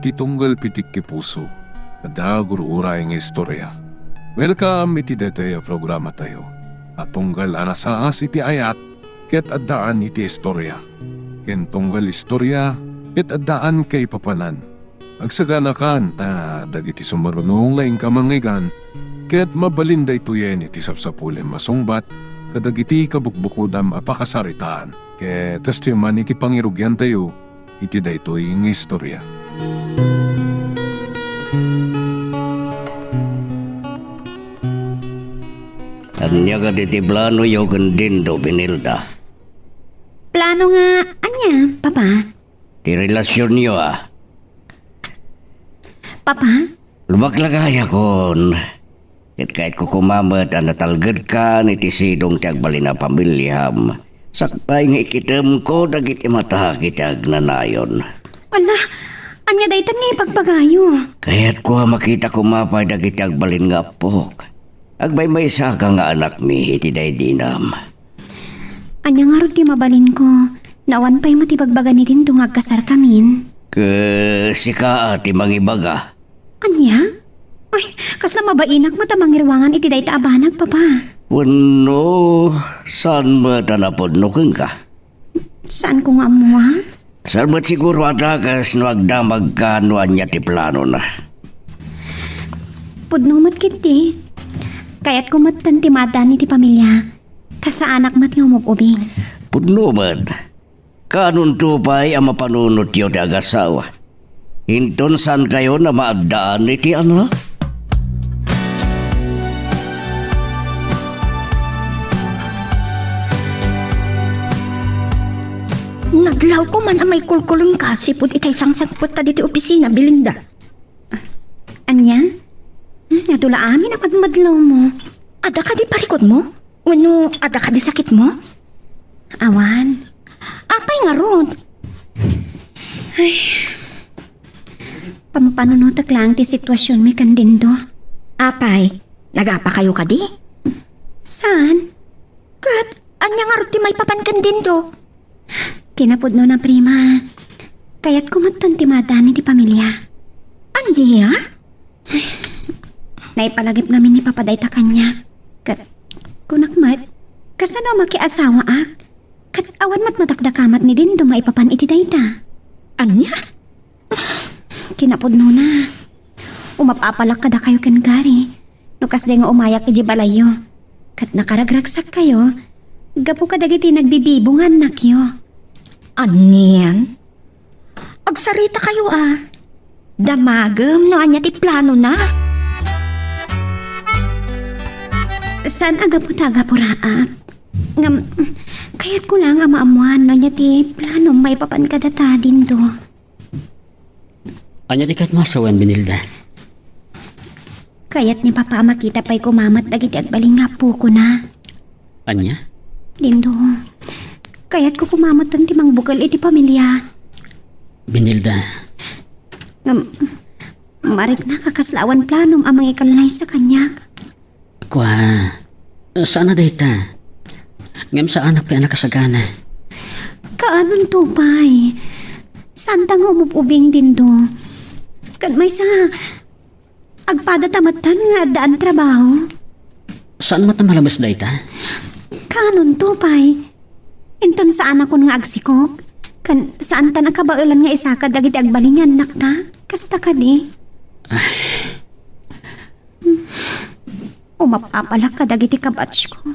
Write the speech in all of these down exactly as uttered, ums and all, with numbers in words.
Ti tunggal pitik ti puso, adda gur-uray nga istorya. Welcome iti daytoy a programatayo a tunggal a nasaas iti ayat ket addaan iti istorya, ken tunggal istorya ket addaan kaipapanan. Agsaganakan ta dagiti sumaruno nga inka mangngegana ket mabalin daytoyen iti sapsapulem a sungbat kadagiti kabukbukodam a pakasaritaan. Ket kastoy man iti pangirugiantayo iti daytoy nga istorya. Ania kadi ti planoyo ken Dindo, Benilda? Plano nga ania, Papa? Ti relasionyo, a. Papa? Lumaklakayakon. Ket kayatko koma met a natalgedkan iti sidong ti agbalin a pamiliam. Sakbay nga ikitemko dagiti matak iti agnanayon. Ala, ania daytan nga ibagbagayo? Kayatko a makita koma pay dagiti agbalin nga appok. Agmaymaysaka nga anakmi iti daydinam. Ania ngarud ti mabalinko? Awan pay met ibagbaga ni Dindo nga agkasarkamin. Ket sika a ti mangibaga. Ania? Ay, kasla mabainak met a mangiruangan iti dayta a banag, Papa. Wenno, saan met a napudno kenka? Saanko nga ammo, a? Saan met siguro a dakes no agdamagka no ania ti planona? Pudno met ketdi. Kayatko metten ti maaddaan iti pamilia. Ta saanak met nga umub-ubing. Pudno met. Kaanonto pay a mapanunotyo ti agasawa? Inton saankayon a maaddaan iti anak? Nadlawko man a maikulkulengka sipud itay sangsangpet ta ditoy opisina, Belinda. Ania? Hmm, adu la amin a madmadlawmo. Adda kadi parikutmo? Wenno adda kadi sakitmo? Awan. Apay ngarud? Ay. Pampanunotek laeng ti situasionmi ken Dindo. Apay, nagapakayo kadi? Saan? Ket ania ngarud ti maipapan ken Dindo? Kinapudnona, prima, kayatko metten ti maaddaan iti pamilia. Ania? Naipalagip ngamin ni Papa dayta kaniak. Ket kunak met, kasano a makiasawaak? Ket awan met madakdakamat ni Dindo maipapan iti dayta. Ania? Kinapudnona, umap-apalak kadakayo ken Gary no kasdiay nga umayak idiay balayyo. Ket nakaragragsakkayo gapu kadagiti nagbibibo nga annakyo. Anian? Agsarita kayo a. Damagem no ania ti planona. Saan a gapu ta agapuraak. Ngem, kayatko laeng a maammoan no ania ti planom maipapan kadata, Dindo. Ania ti kayatmo a sawen, Benilda? Kayat ni Papa a makita pay koma met dagiti agbalin nga appokona. Ania? Dindo, kayatko koma metten ti mangbukel iti pamilia. Benilda. Ngem, mariknak a kasla awan planom a mangikallaysa kaniak. Kua, saan a dayta. Ngem saanak pay a nakasagana. Kaanonto pay. Saanta nga umub-ubing, Dindo. Ket maysa, agpadata metten nga addaan trabaho. Saan met a malabes dayta? Kaanonto pay. Inton saanakon nga agsikog, ken saantan a kabaelan nga isakad dagiti agbalin nga annakta. Kasta kadi? Ay. Umap-apalak kadagiti kabatchko.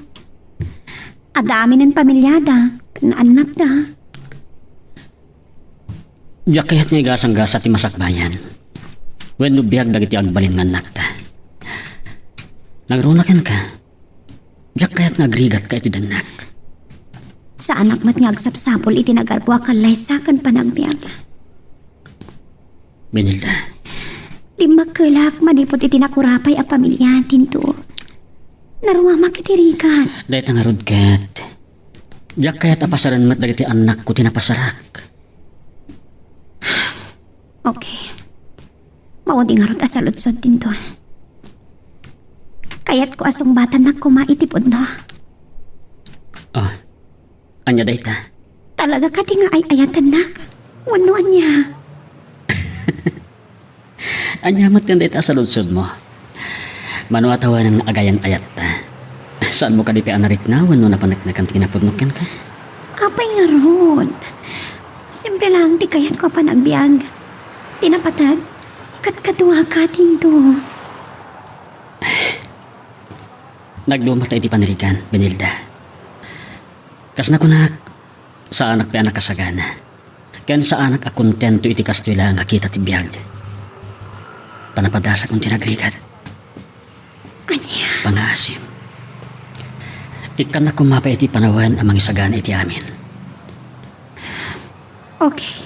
Adda aminen pamiliada ken annakda. Diak kayat nga igasanggasat ti masakbayan wenno biag dagiti agbalin nga annakta. Nangruna kenka, diak kayat nga agrigatka iti dannak. Saanak met nga agsapsapul iti nagarbo a kallaysa ken panagbiag. Benilda. Dimmakkelak manipud iti nakurapay a pamiliatinto. Naruamak iti rigat. Dayta ngarud ket, diak kayat a pasaren met dagiti annakko ti napasarak. Okay. Maudi ngarud a saludsod dinto. Kayatko a sungbatannak koma iti pudno. Ah, ania dayta? Talaga kadi nga ay-ayatennak? Wenno ania? Ania met ken dayta a saludsodmo? Mano a tawenna nga agayan-ayatta? Saanmo kadi pay a narikna wenno napaneknekan ti kinapudno kenka? Apay ngarud? Simple lang ti kayatko a panagbiag. Ti napateg, kadkaduaka, Dindo. Nagduma ta iti panirigan, Benilda. Kas nakunak, saanak pay a nakasagana. Ken saanak a kontento iti kastoy laeng a kita ti biag. Ta napadasakon ti nagrigat. Ania? Pangaasim. Ikkannak koma pay iti panawen a mangisagana iti amin. Okay.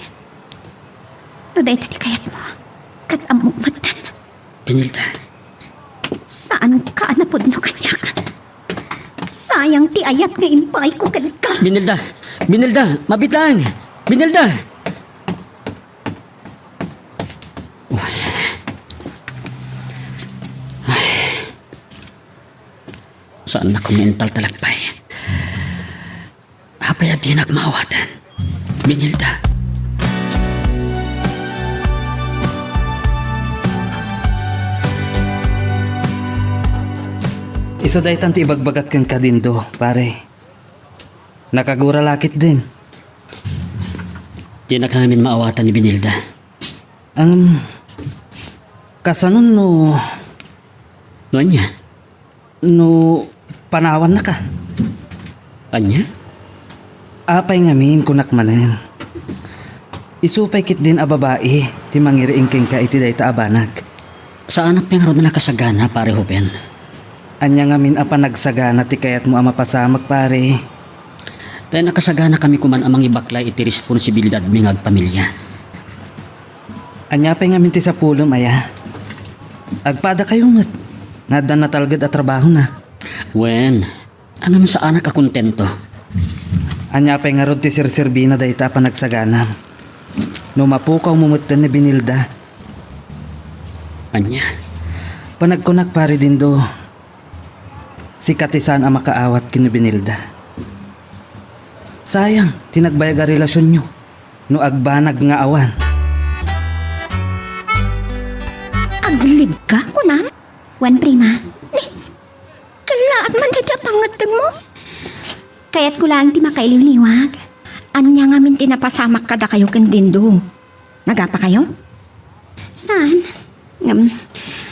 No dayta ti kayatmo, ket ammok metten. Benilda. Saanka a napudno kaniak. Sayang ti ayat nga imbagayko kenka. Benilda! Benilda! Mabiit laeng! Benilda! Uy. Ay. Saannak nga intaltalek pay. Apay a dinak maawatan, Benilda? Isu daytan ti ibagbagak kenka, Dindo, pare. Nakagura la ketdin. Dinak ngamin maawatan ni Benilda. Ngem, kasano no... No ania? No panawannaka. Ania? Apay ngamin, kunak manen. Isu pay ketdin a babai ti mangiriing kenka iti dayta a banag. Saanak pay ngarud a nakasagana, Pare Ruben. Ania ngamin a panagsagana ti kayatmo a mapasamak, pare? Ta nakasaganakami koman a mangibaklay iti responsibilidadmi nga agpamilia. Ania pay ngamin ti sapulem, aya? Agpadakayo met nga adda natalged a trabahona. Wen, ngem saanak a kontento. Ania pay ngarud ti serserbina dayta a panagsaganam no mapukawmo metten ni Benilda? Ania? Panagkunak, Pare Dindo, sika ti saan a makaawat ken ni Benilda. Sayang ti nagbayag a relasionyo no agbanag nga awan. Aglibka, kunam? Wen, Prima. Ni, kellaat man dayta a pangngeddengmo. Kayatko laeng ti makailiwliwag. Ania ngamin ti napasamak kadakayo ken Dindo? Nagapakayo? Saan? Ngem,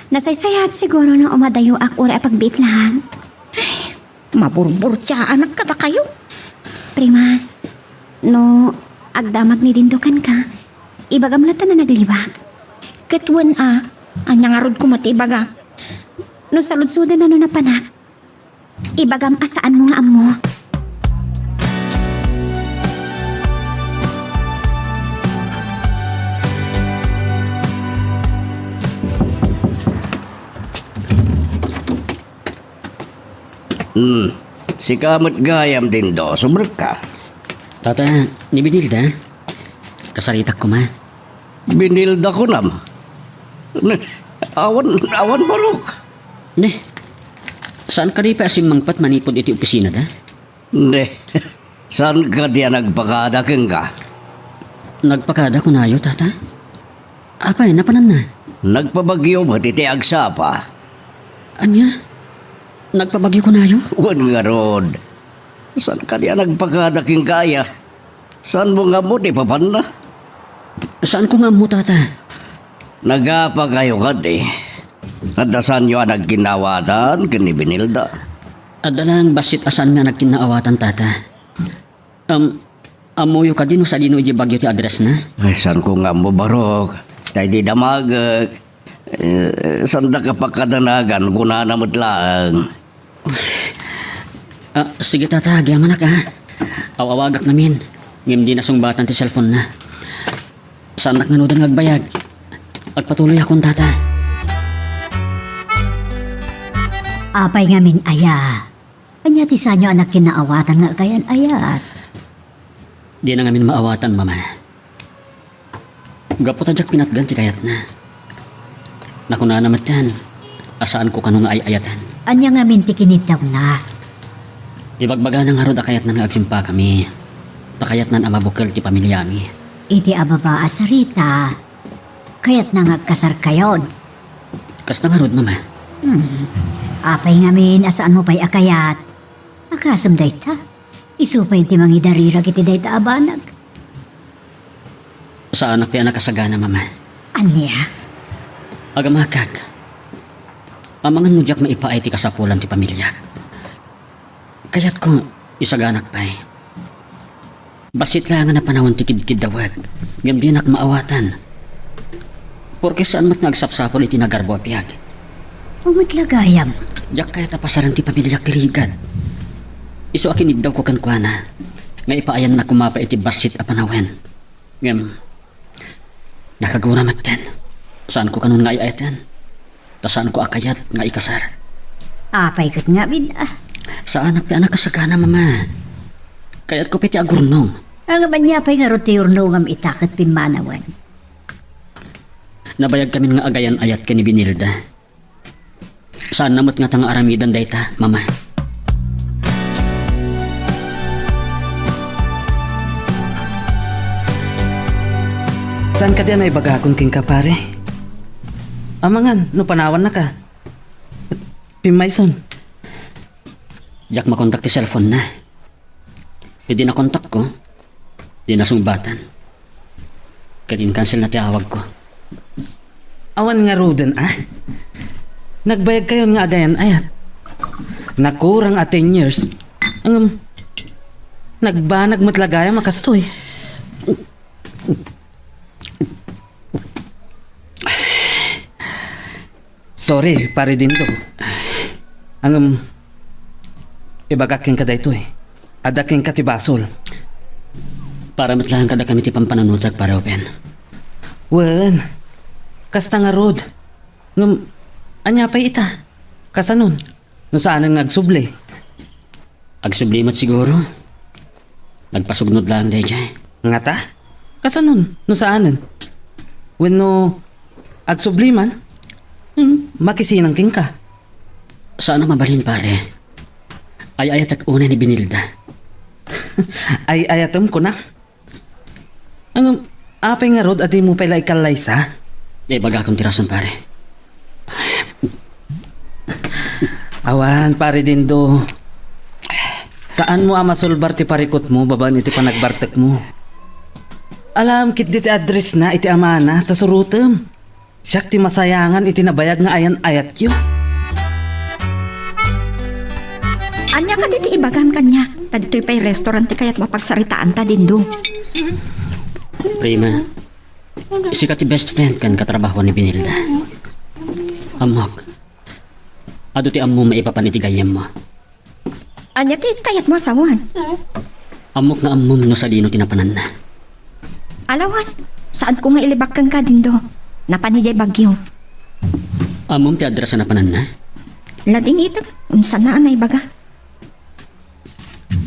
nasaysayaat siguro no umadayoak uray a pagbiit laeng. Ay, maburburtiaanak kadakayo. Prima, no agdamag ni Dindo kenka, ibagam latta a naglibak. Ket wen a, ania ngarud koma ti ibaga? No saludsoden a no napanak, ibagam a saanmo nga ammo. Hmm. Sika met gayam, Dindo, sumrekka. Tata, ni Benilda, kasaritak koma. Benilda kunam? Ne, awan, awan, Barok. Ne, saan kadi pay a simmangpet manipud iti opisinada? Ne, saan kadi a nagpakada kenka? Nagpakada kunayo, Tata? Apay, napananna? Nagpabagyo met iti agsapa. Ania? Nagpabagyo kunayo? Wen ngarud. Saan kadi a nagpakada kenka, aya? Saanmo nga ammo ti papanna? Saanko nga ammo, Tata. Nagapakayo kadi? Adda saanyo a nagkinnaawatan ken ni Benilda? Adda laeng bassit a saanmi a nagkinnaawatan, Tata. Am, ammoyo kadi no sadino idiay Baguio ti addressna? Ay, saanko nga ammo, Barok. Ta idi damagek, eh, saandaka pakadanagan, kunana met laeng. Ah, sige, Tata, agyamanak, ah. Aw-awagak ngamin, ngem di nasungbatan ti cellphone-na. Saannak ngaruden nga agbayag. Agpatuloyakon, Tata. Apay ngamin aya? Ania ti saanyo a nagkinnaawatan nga agayan-ayat? Dina ngamin maawatan, Mama. Gapu ta diak pinatgan ti kayatna. Nakunana metten a saanko kano nga ay-ayatan. Ania ngamin ti kinitewna? Ibagbagana ngarud a kayatna nga agsimpakami, ta kayatna a mabukel ti pamiliami. Iti a baba a sarita, kayatna nga agkasarkayon. Kasta ngarud, Mama. Hmm. Apay ngamin a saanmo pay a kayat? Akasem dayta. Isu pay ti mangidarirag iti dayta a banag. Saanak pay a nakasagana, Mama. Ania? Agamakak. Amangan no diak maipaay ti kasapulan ti pamiliak. Kayatko, isaganak pay. Bassit laeng a napanawen ti kidkiddawek, ngem dinak maawatan. Porke saan met nga agsapsapul iti nagarbo a biag. Umet la gayam. Diak kayat a pasaren ti pamiliak ti rigat. Isu a kiniddawko kenkuana, nga ipaayanna koma pay iti bassit a panawen. Ngem, nakagura metten. Saanko kanon nga ay-ayaten. Ta saanko a kayat nga ikasar. Apay ket ngamin, ah. Saanak pay a nakasagana, Mama. Kayatko pay ti agurnong. Ngem ania pay ngarud ti urnongam ita ket pimmanawen? Nabayagkamin nga agayan-ayat ken ni Benilda. Saanna met ngata nga aramiden dayta, Mama. Saan kadi a naibagakon kenka, pare? Amangan no panawannaka. Pimmayson. Diak makontak ti cellphone-na. Idi nakontakko, di nasungbatan. Ket inkanselna ti awagko. Awan ngaruden, a? Nagbayagkayon nga agayan-ayat. Nakurang a ten years. Ngem, nagbanag met la gayam a kastoy. Sorry, Pare Dindo. Ngem, ibagak kenka daytoy. Adda kenka ti basol. Para met laeng kadakami ti pampanunotak, Pare Open. Wen, kasta ngarud. Ngem, ania pay ita? Kasanon? No saanen nga agsubli? Agsubli met siguro. Nagpasugnod laeng daydiay. Ngata? Kasanon? No saanen? Wenno agsubli man? Hmm, makisinang kenka. Saan a mabalin, pare. Ay-ayatek unay ni Benilda. Ay-ayatem, kuna? Ngem, apay ngarud a dimo pay la ikallaysa? Ibagakon ti rason, pare. Awan, Pare Dindo. Saanmo a masolbar ti parikutmo babaen iti panagbartekmo. Alam ketdi ti address-na iti amana ta surotem. Siak ti masayangan iti nabayag nga ayan-ayatyo. Ania kadi ti ibagam kaniak? Ta ditoy pay restaurant ti kayatmo a pagsaritaanta, Dindo. Prima, sika ti best friend ken katrabahoan ni Benilda. Ammok, adu ti ammom maipapan iti gayyemmo. Ania ti kayatmo a sawen? Ammok nga ammom no sadino ti napananna. Alawan, saanko nga ilibak kenka, Dindo. Napan idiay Baguio. Ammom ti address a napananna? Ladingitem, unsanna a naibaga?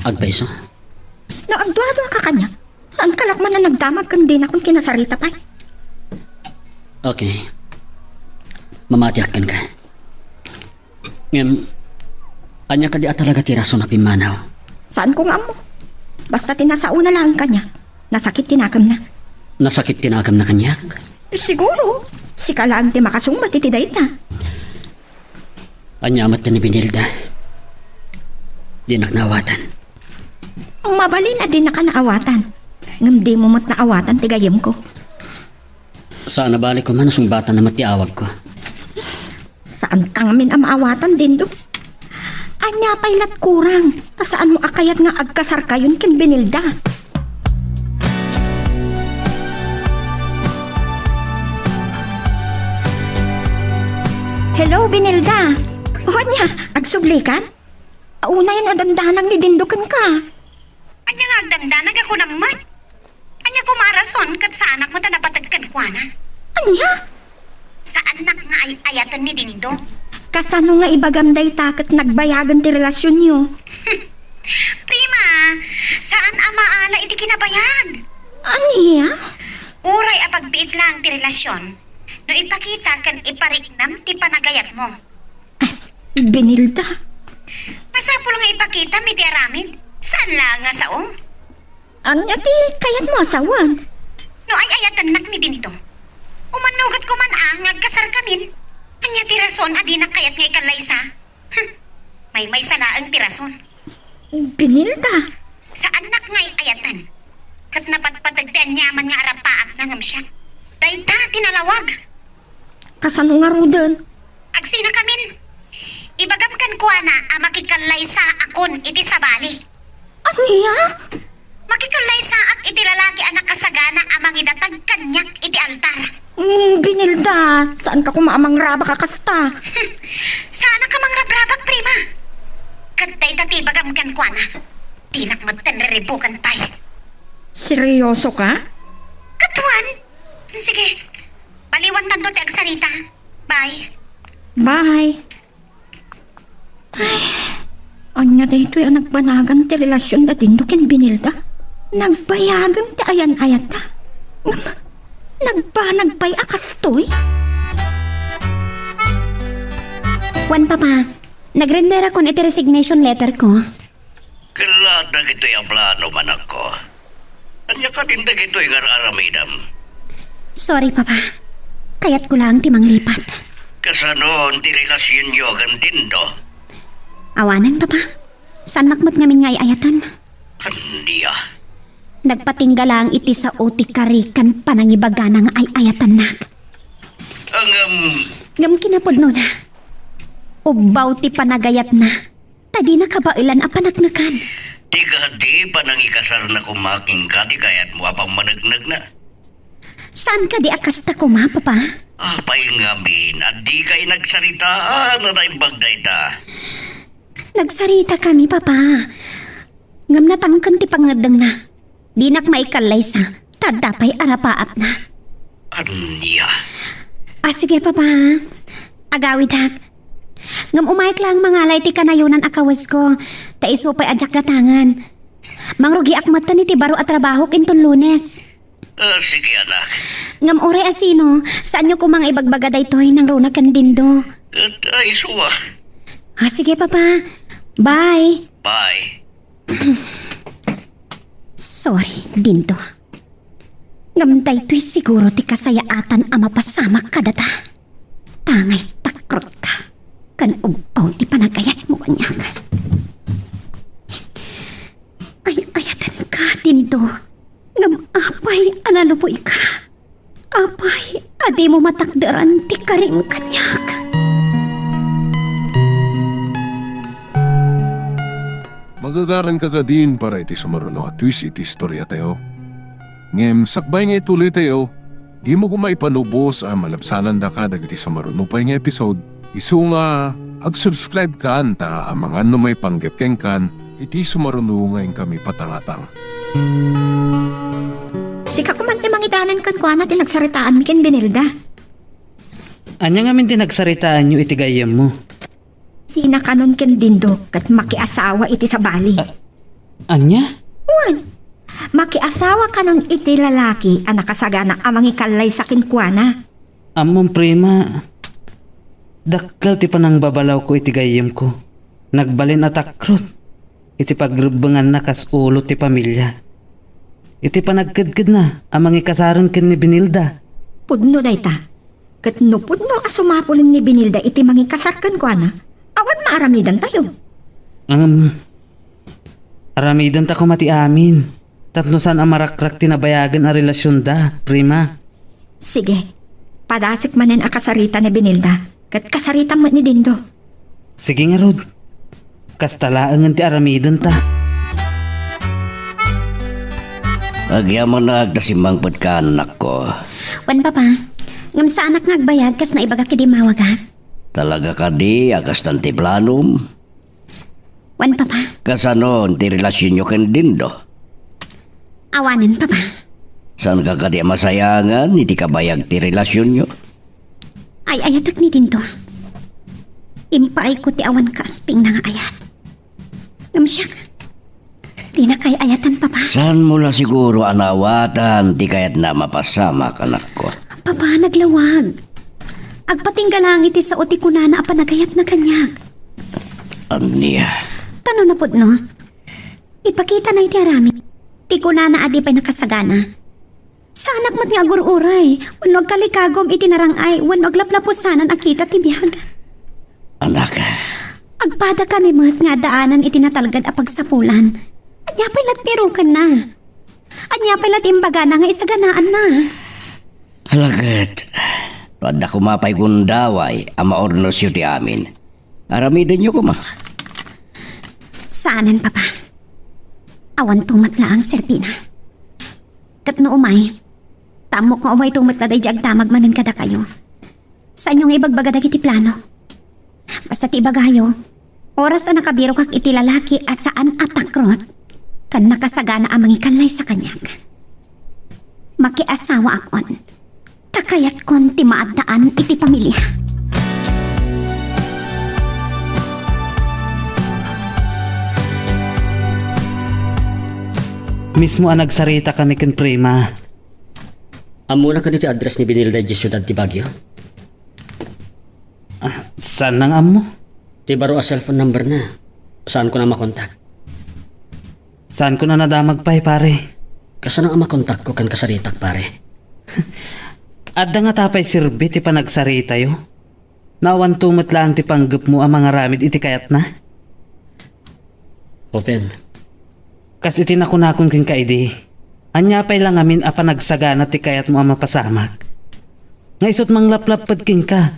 Agpayso. No agduadua ka kaniak, saanka la koma a nagdamag ken dinakon kinasarita pay? Okay. Mamatiak kenka. Ngem, ania kadi a talaga ti rason a pimmanaw? Saanko nga ammo. Basta ti nasaona laeng kaniak, nasakit ti nakemna. Nasakit ti nakemna kaniak? Siguro. Sika laeng ti makasungbat iti dayta. Ania met ti ni Benilda? Dinak naawatan. Mabalin a dinaka naawatan. Ngem dimo met naawatan ti gayyemko. Saan a bale koma no sungbatanna met ti awagko. Saanka ngamin a maawatan, Dindo. Ania pay lat kurang, ta saanmo a kayat nga agkasarkayon ken Benilda? Hello, Benilda. O ania, agsublikan? Unayen a dandanag ni Dindo kenka. Ania nga agdandanag a kunam met? Ania koma a rason ket saanak met a napateg kenkuana? Ania? Saannak nga ay-ayaten ni Dindo. Kasano nga ibagam dayta ket nagbayagen ti relasionyo? Prima, saan a maala iti kinabayag. Ania? Uray a pagbiit laeng ti relasion, no ipakita ken ipariknam ti panagayatmo. Ay, Benilda. Masapul nga ipakitam iti aramid. Saan laeng nga sao? Ania ti kayatmo a sawen? No ay-ayatennak ni Dindo, umannugetko man a nga agkasarkamin. Ania ti rason a dinak kayat nga ikallaysa? Hm, maymaysa laeng ti rason. Binilda. Saannak nga ay-ayaten. Ket napatpateg ti aniaman nga arapaapna ngem siak. Dayta ti nalawag. Kasano ngaruden? Agsinakamin. Ibagam kenkuana a makikallaysaakon iti sabali. Ania? Makikallaysaak iti lalaki a nakasagana a mangidatag kaniak iti altar. Mm, Binilda, saanka koma a mangrabak a kasta. Saanak a mangrabrabak, prima. Ket dayta ti ibagam kenkuana. Dinak metten riribuken pay. Seryosoka? Ket wen. Sige. Baliwantanto ti agsarita. Bye. Bye. Ay, ania daytoy a nagbanagan ti relasion da Dindo ken Binilda? Nagbayagen ti ayan-ayatta. Ngem, nagbanag pay a kastoy? Wen, Papa, nagrenderakon iti resignation letter ko. Ket la dagitoy a plano, anakko. Ania kadin dagitoy nga ar-aramidem? Sorry, Papa. Kayatko laeng ti manglipat. Kasano ti relasionyo ken Dindo? Awanen, Papa. Saannak met ngamin nga ay-ayaten. Ania? Nagpatingga laeng iti sao ti kari ken panangibagana nga ay-ayatennak. Ngem, ngem kinapudnona, ubbaw ti panagayatna. Ta dina kabaelan a paneknekan. Ti kadi panangikasarna koma kenka ti kayatmo a pammaneknekna? Saan kadi a kasta koma, Papa? Apay ngamin a dikay nagsaritaan a naimbag dayta? Nagsaritakami, Papa. Ngem natangken ti pangngeddengna. Dinak maikallaysa, ta adda pay arapaapna. Ania? Ah, sige, Papa. Agawidak. Ngem umayek laeng mangala iti kanayonan a kawesko, ta isu pay a diak gatangen. Mangrugiak metten iti baro a trabahok inton Lunes. Ah, sige, anak. Ngem uray a sino, saanyo koma nga ibagbaga daytoy nangruna ken Dindo. Ket, ah, isu a. Ah, sige, Papa. Bye. Bye. Sorry, Dindo. Ngem daytoy siguro ti kasayaatan a mapasamak kadata. Tangay takrotka, ken ubbaw ti panagayatmo kaniak. Ay-ayatenka, Dindo. Ngem apay a nalubuyka? Apay a dimo matakderan ti karim kaniak? Magagaranka kadin para iti sumaruno a twist iti istoriatayo. Ngem sakbay nga ituloytayo, dimo koma ipanubos a malabsanandaka dagiti sumaruno pay nga episode. Isu nga, ag-subscribe kan ta amangan no maipanggep kenkan iti sumaruno nga inkami patangatang. Sika koma ti mangidanan kenkuana ti nagsaritaanmi ken Benilda. Ania ngamin ti nagsaritaanyo iti gayyemmo? Sinakanon ken Dindo ket makiasawa iti sabali. A-, ania? Wen, makiasawa kanon iti lalaki a nakasagana a mangikallaysa kenkuana. Ammom, Prima, dakkel ti panangbabalawko iti gayyemko. Nagbalin a takrot iti pagrebbenganna kas ulo ti pamilia. Iti panagkedkedna a mangikasaren ken ni Benilda. Pudno dayta. Ket no pudno a sumapulen ni Benilda iti mangikasar kenkuana, awan maaramidantayo. Ngem, aramidenta koma ti amin tapno saan a marakrak ti nabayagen a relasionda, Prima. Sige, padasek manen a kasarita ni Benilda, ket kasaritam met ni Dindo. Sige ngarud. Kasta laengen ti aramidenta. Agyamanak ta simmangpetka, anakko. Wen, Papa. Ngem saanak nga agbayag kas naibagak idi immawagak. Talaga kadi a kastan ti planom? Wen, Papa. Kasano ti relasionyo ken Dindo? Awanen, Papa. Saanka kadi a masayangan iti kabayag ti relasionyo? Ay-ayatek ni Dindo. Impaayko ti awan kaaspingna nga ayat. Ngem siak, dinak ay-ayatan, Papa. Saanmo la siguro a naawatan ti kayatna a mapasamak, anakko? Papa, naglawag. Agpatingga laeng iti sao ti kunana a panagayatna kaniak. Ania? Ta no napudno, ipakitana iti aramid ti kunana a di pay nakasagana. Saanak met nga agur-uray, wenno agkalikagum iti narang-ay, wenno aglaplapusanan a kita ti biag. Anak. Agpadakami met nga addaanan iti natalged a pagsapulan. Ania pay la ti rukenna? Ania pay la ti imbagana nga isaganaanna? Alagad, no adda koma pay gundaway a maurnosyo ti amin, aramidenyo koma. Saanen, Papa. Awanto met laeng serbina. Ket no umay, ta ammok nga umayto met la daydi agdamag manen kadakayo. Saanyo nga ibagbaga dagiti plano. Basta ti ibagayo, oras a nakabirokak iti lalaki a saan a takrot ken nakasagana a mangikallay sa kaniak, makiasawaakon, ta kayatkon ti maaddaan iti pamilia. Mismo a nagsarita kami ken Prima. Ammona kadi ti address ni Benilda idiay siudad ti Baguio? Ah, saan nga ammo? Ti baro a cellphone number na. Saanko na makontak. Saanko na nadamag pay, pare. Kasano a makontakko ken kasaritak, pare? Adda ngata pay serbi ti panagsaritayo? Awanto met laeng ti panggepmo a mangaramid iti kayatna? Open. Kas iti nakunakon kenka idi, ania pay la ngamin a panagsagana ti kayatmo a mapasamak? Nga isut' manglaplapped kenka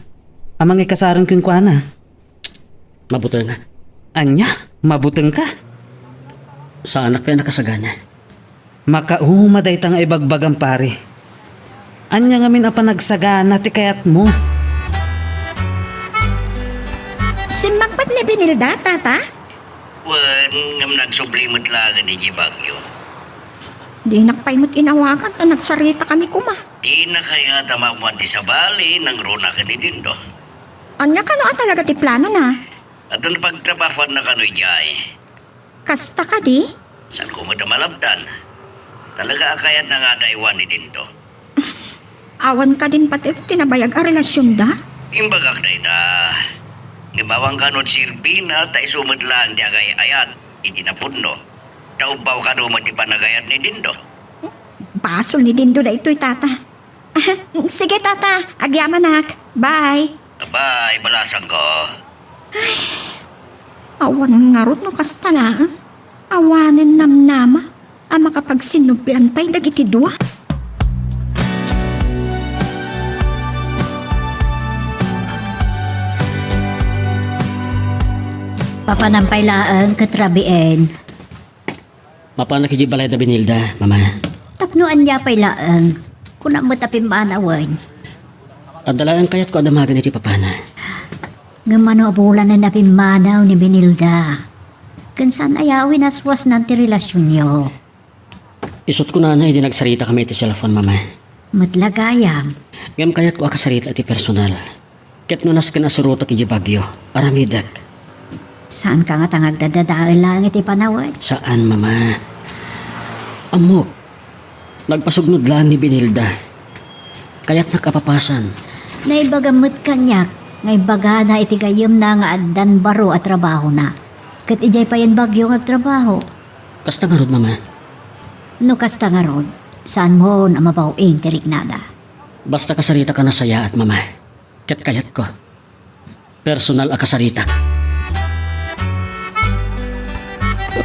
a mangikasaren kenkuana? Mabutengak. Ania? Mabutengka? Saanak pay a nakasagana. Makauma dayta nga ibagbagam, pare. Ania ngamin a panagsagana ti kayatmo? Simmakpet ni Benilda, Tata? Wen, ngem nagsubli met laeng idiay Baguio. Dinak pay met inawagan ta nagsarita kami koma. Dina kayat a maammuan ti sabali, nangruna ken ni Dindo. Ania kano a talaga ti planona? Adda pagtrabahoanna kano idiay. Kasta kadi? Saanko met a malabdan. Talaga a kayatna nga adaywan ni Dindo. Awan kadin pati ti nabayag a relasionda? Imbagak dayta. Ngem awan kano ti serbina ta isu met laeng ti agay-ayat iti napudno. Ta ubbaw kano met ti panagayat ni Dindo. Basol ni Dindo daytoy, Tata. Ah, sige, Tata. Agyamanak. Bye. Bye, balasangko. Awan ngarud no kasta laeng. Awanen namnama a makapagsinnubbian pay dagiti dua. Papanan pay laeng ket rabien. Mapanak idiay balay da Benilda, Mama. Tapno ania pay laeng, kuna met a pimmanawen. Adda laeng kayatko a damagen iti papana. Ngem mano a bulanen a pimmanaw ni Benilda? Ken saan aya a winaswasnan ti relasionyo? Isut' kunana idi nagsaritakami iti cellphone, Mama. Met la gayam. Ngem kayatko a kasarita iti personal. Ket no nasken a surotek idiay Baguio, aramidek. Saanka ngata nga agdadadael laeng iti panawen? Saan, Mama. Ammok, nagpasugnod laeng ni Benilda. Kayatnak a papasan. Naibagam met kaniak nga ibagana iti gayyemna nga addan baro a trabahona. Ket idiay payen Baguio nga agtrabaho. Kasta ngarud, Mama. No kasta ngarud, saanmon a mabaw-ing ti riknada. Basta kasaritaka a nasayaat, Mama. Ket kayatko. Personal a kasaritak.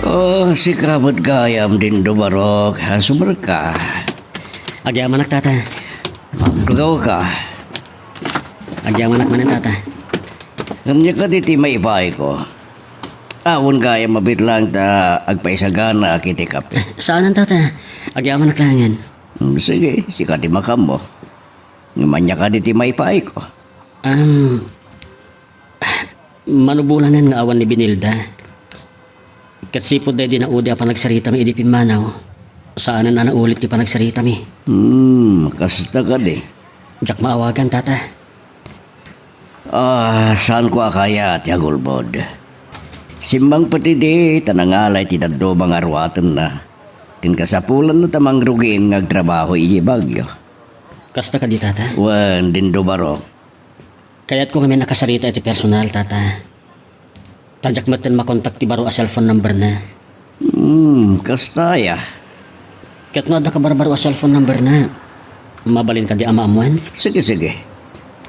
Oh, sika met gayam, Dindo Barok. Asumerka. Agyamanak, Tata. Agtugawka. Agyamanak manen, Tata. Ania kadi ti maipaayko? Awan gayam a bitlang ta agpaisaganaak iti kape. Saanen, Tata. Agyamanak laengen. Hmm, sige, sika ti makaammo. Ngem ania kadi ti maipaayko? Am, mano bulanen nga awan ni Benilda. Ket sipud daydi naudi a panagsaritami idi pimmanaw, saanen a naulit ti panagsaritami. Hmm, kasta kadi. Diak maawagan, Tata. Ah, saanko a kayat ti agulbod. Simmangpet idi ta nangalay ti dadduma nga ruatenna. Ken kasapulanna ta mangrugin nga agtrabaho idiay Baguio. Kasta kadi, Tata? Wen, Dindo Barok. Kayatko ngamin a kasarita iti personal, Tata. Ta diak metten makontak ti baro a cellphone number na. Hmm, kasta aya. Ket no adda kabarbaro a cellphone number na, mabalin kadi a maammoan? Sige, sige.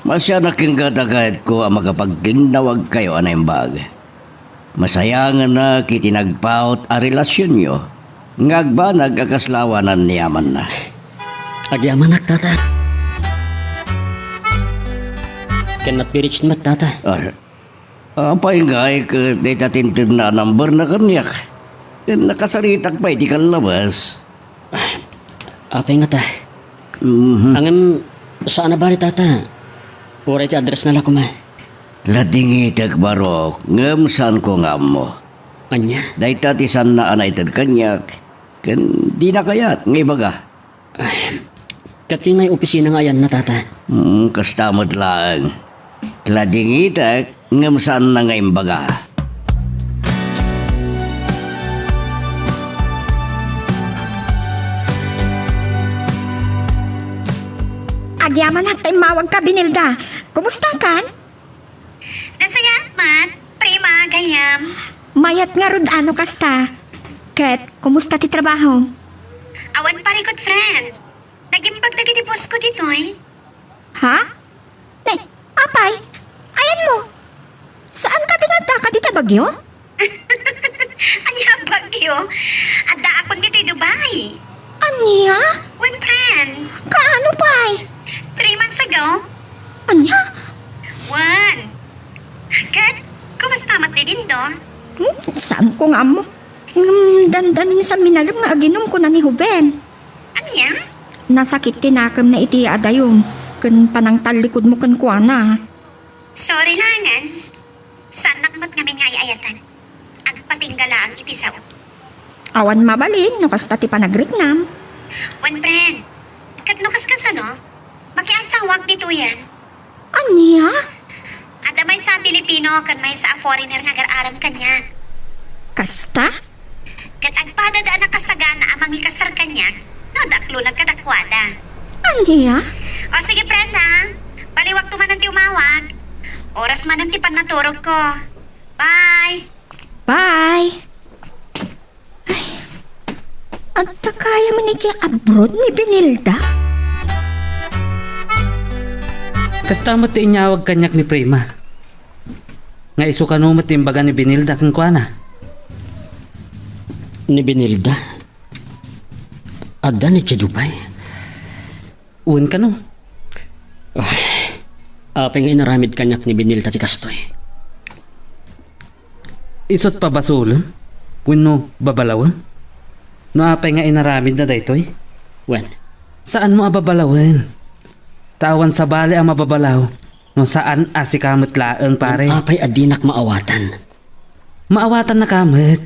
Masianak ken gada kayatko a makapagkinnawagkayo a naimbag. Masayangenak iti nagpaut a relasionyo nga agbanag a kasla awanan ni amanna. Agyamanak, Tata. Cannot be reached met, Tata. Ah, apay ngay ket dayta tintedna a number na kaniak? Nakasaritak pay ti kallabas. Apay ngata? Mhm. Ngem saan a bale, Tata. Uray ti address na la koma. Ladingitek, Barok, ngem saanko nga ammo. Ania? Dayta ti saanna a naited kaniak, ken dina kayat nga ibaga. Ay, kati ngay opisina nga ayanna, Tata. Hmm, kasta met laeng. Ladingitek, ngem saanna nga imbaga. Agyamanak ta immawagka, Benilda. Kumusta kan? Nasayaat met, Prima, gayyem. Mayat ngarud a no kasta. Ket, kumusta ti trabaho? Awan parikut, friend. Nagimbag dagiti boss ko ditoy. Ha? Ne, apay? Ayanmo? Saan kadi nga adda kadi ta bagyo? Ania a bagyo? Addaak pay ditoy Dubai. Ania? Wen, friend. Kaano pay? Three months ago. Ania? Wen. Ket, kumusta met ni Dindo? Hmm, saanko nga ammo. Ngem dandanin sa minalem nga aginum, kuna ni Joven. Ania? Nasakit ti nakemna iti adayom, ken panangtallikudmo kenkuana. Sorry laengen. Saannak met ngamin nga ay-ayaten. Agpatingga laeng iti sao. Awan mabalin no kasta ti panagriknam. Wen, friend, ket no kaskasano, makiasawaak ditoyen. Ania? Adda maysa a Pilipino ken maysa a foreigner nga agar-aram kaniak. Kasta? Ket agpadada a nakasagana a mangikasar kaniak no adda aklonak kadakuada. Ania? O sige, friend, ha? Baliwakto manen ti umawag. Oras manen ti pannaturogko. Bye! Bye! Ay, adda kaya man iti abroad ni Benilda? Kasta met ti inyawag kaniak ni Prima. Nga isu kano met ti imbaga ni Benilda kenkuana. Ni Benilda? Adda ni Dubai? Wen kano? Ay, apay nga inaramid kaniak ni Benilda ti kastoy? Isu't pabasolem wenno babalawen? No apay nga inaramidna daytoy? Wen. Saanmo a babalawen? Ta awan sabali a mababalaw no saan a sika met laeng, pare. Wen, apay a dinak maawatan? Maawatannaka met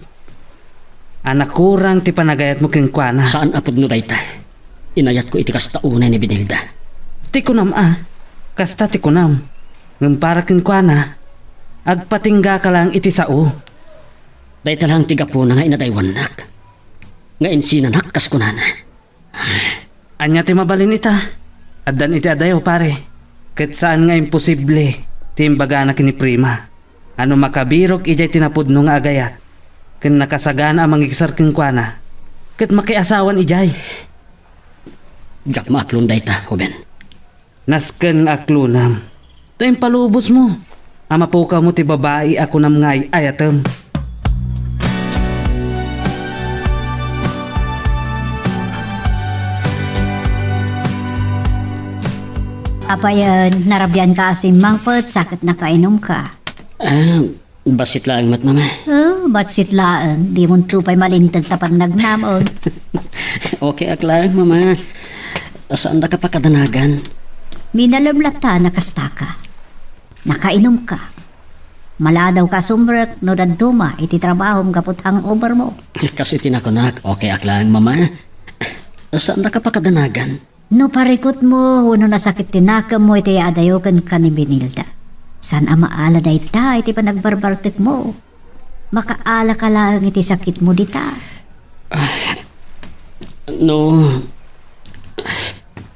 a nakurang ti panagayatmo kenkuana. Saan a pudno dayta. Inayatko iti kasta unay ni Benilda. Ti kunam a, kasta ti kunam. Ngem para kenkuana, agpatinggaka laeng iti sao. Dayta laeng ti gapuna nga inadaywannak, nga insinanak kas kunana. Ania ti mabalin ita? Addan iti adayo, pare. Ket saan nga imposible ti imbagana ken ni Prima a no makabirok idiay ti napudno nga agayat ken nakasagana a mangikasar kenkuana, ket makiasawan idiay. Diak maaklon dayta, Joven. Nasken nga aklonam. Ta impalubosmo a mapukawmo ti babai a kunam nga ay-ayatem. Apayen, narabianka a simmangpet, sa ket nakainumka. Ah, bassit laeng met, Mama. Oh, bassit laeng. Dimonto pay malinteg ta pannagnam, oh. Okay ak laeng, Mama. Saandaka pakadanagan. Minalem latta no kastaka. Nakainumka. Maladawka a sumrek no dadduma iti trabahom gapu ta hangover mo. Kas iti nakunak, okay ak laeng, Mama. Saandaka pakadanagan. No parikutmo wenno nasakit ti nakemmo iti adayo kenka ni Benilda, saan a maala dayta iti panagbarbartekmo. Makaalaka laeng iti sakitmo dita. Ah, no,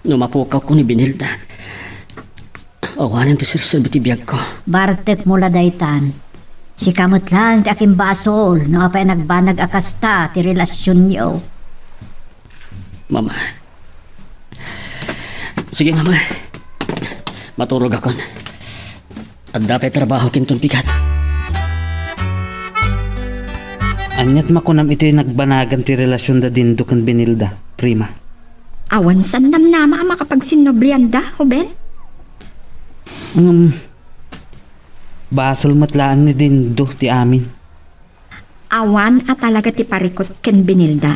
no mapukawko ni Benilda, awanen ti serserbi ti biagko. Bartekmo la daytan. Sika met laeng ti akimbasol no apay a nagbanag a kasta ti relasionyo. Mama. Sige, Mama. Maturogakon. Adda pay trabaho kinton pigat. Aniat makunam iti nagbanagan ti relasion da Dindo ken Benilda, Prima? Awan saan namnama a makapagsinnoblianda, Ruben? Ngem, basol met laeng ni Dindo ti amin. Awan a talaga ti parikut ken Benilda.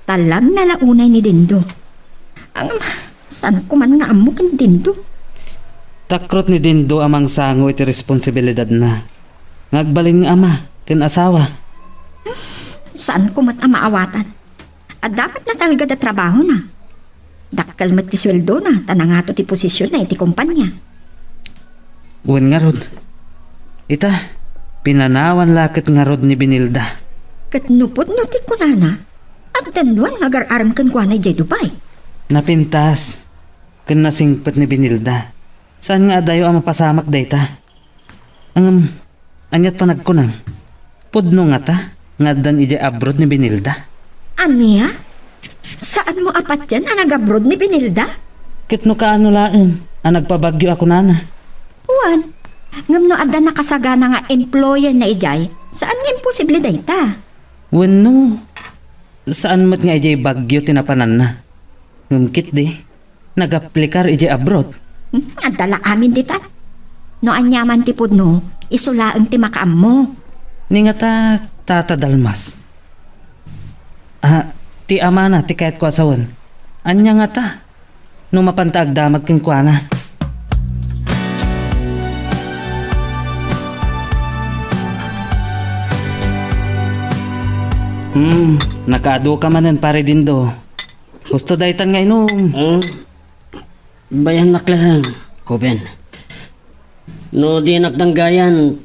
Talabna la unay ni Dindo. Ngem, saan ko man nga ammo ken Dindo? Takrot ni Dindo a mangsango iti responsibilidadna nga agbalin nga ama ken asawa. Saan ko met a maawatan. Adda met natalged a trabahona. Dakkel met ti sueldona ta nangato ti posisionna iti kompania. Wen ngarud, ita, pinanawan la ket ngarud ni Benilda. Ket no pudno ti kunana, addan duan nga agar-arem kenkuana idiay Dubai. Napintas ken nasingpet ni Benilda. Saan nga adayo a mapasamak dayta? Ngem, aniat panagkunam? Pudno ngata nga addan idiay abroad ni Benilda? Ania? Saanmo a patian a nag-abroad ni Benilda? Ket no kaano laeng a nagpabagyo a kunana? Wen, ngem no adda nakasagana nga employer na idiay, saan nga imposible dayta? Wenno, saan met nga idiay Baguio ti napananna? Ngem ketdi, nagaplikar idiay abroad. Hmm, adda la amin ditan. No aniaman ti pudno, isu laeng ti makaammo. Ni ngata, Tata Dalmas. Ah, ti amana ti kayatko a sawen. Ania ngata? No mapanta agdamag kenkuana. Hmm, nakaadu ka manen, Pare Dindo. Husto daytan nga inum. Hmm. Bayannak laeng, Ruben. No dinak danggayan,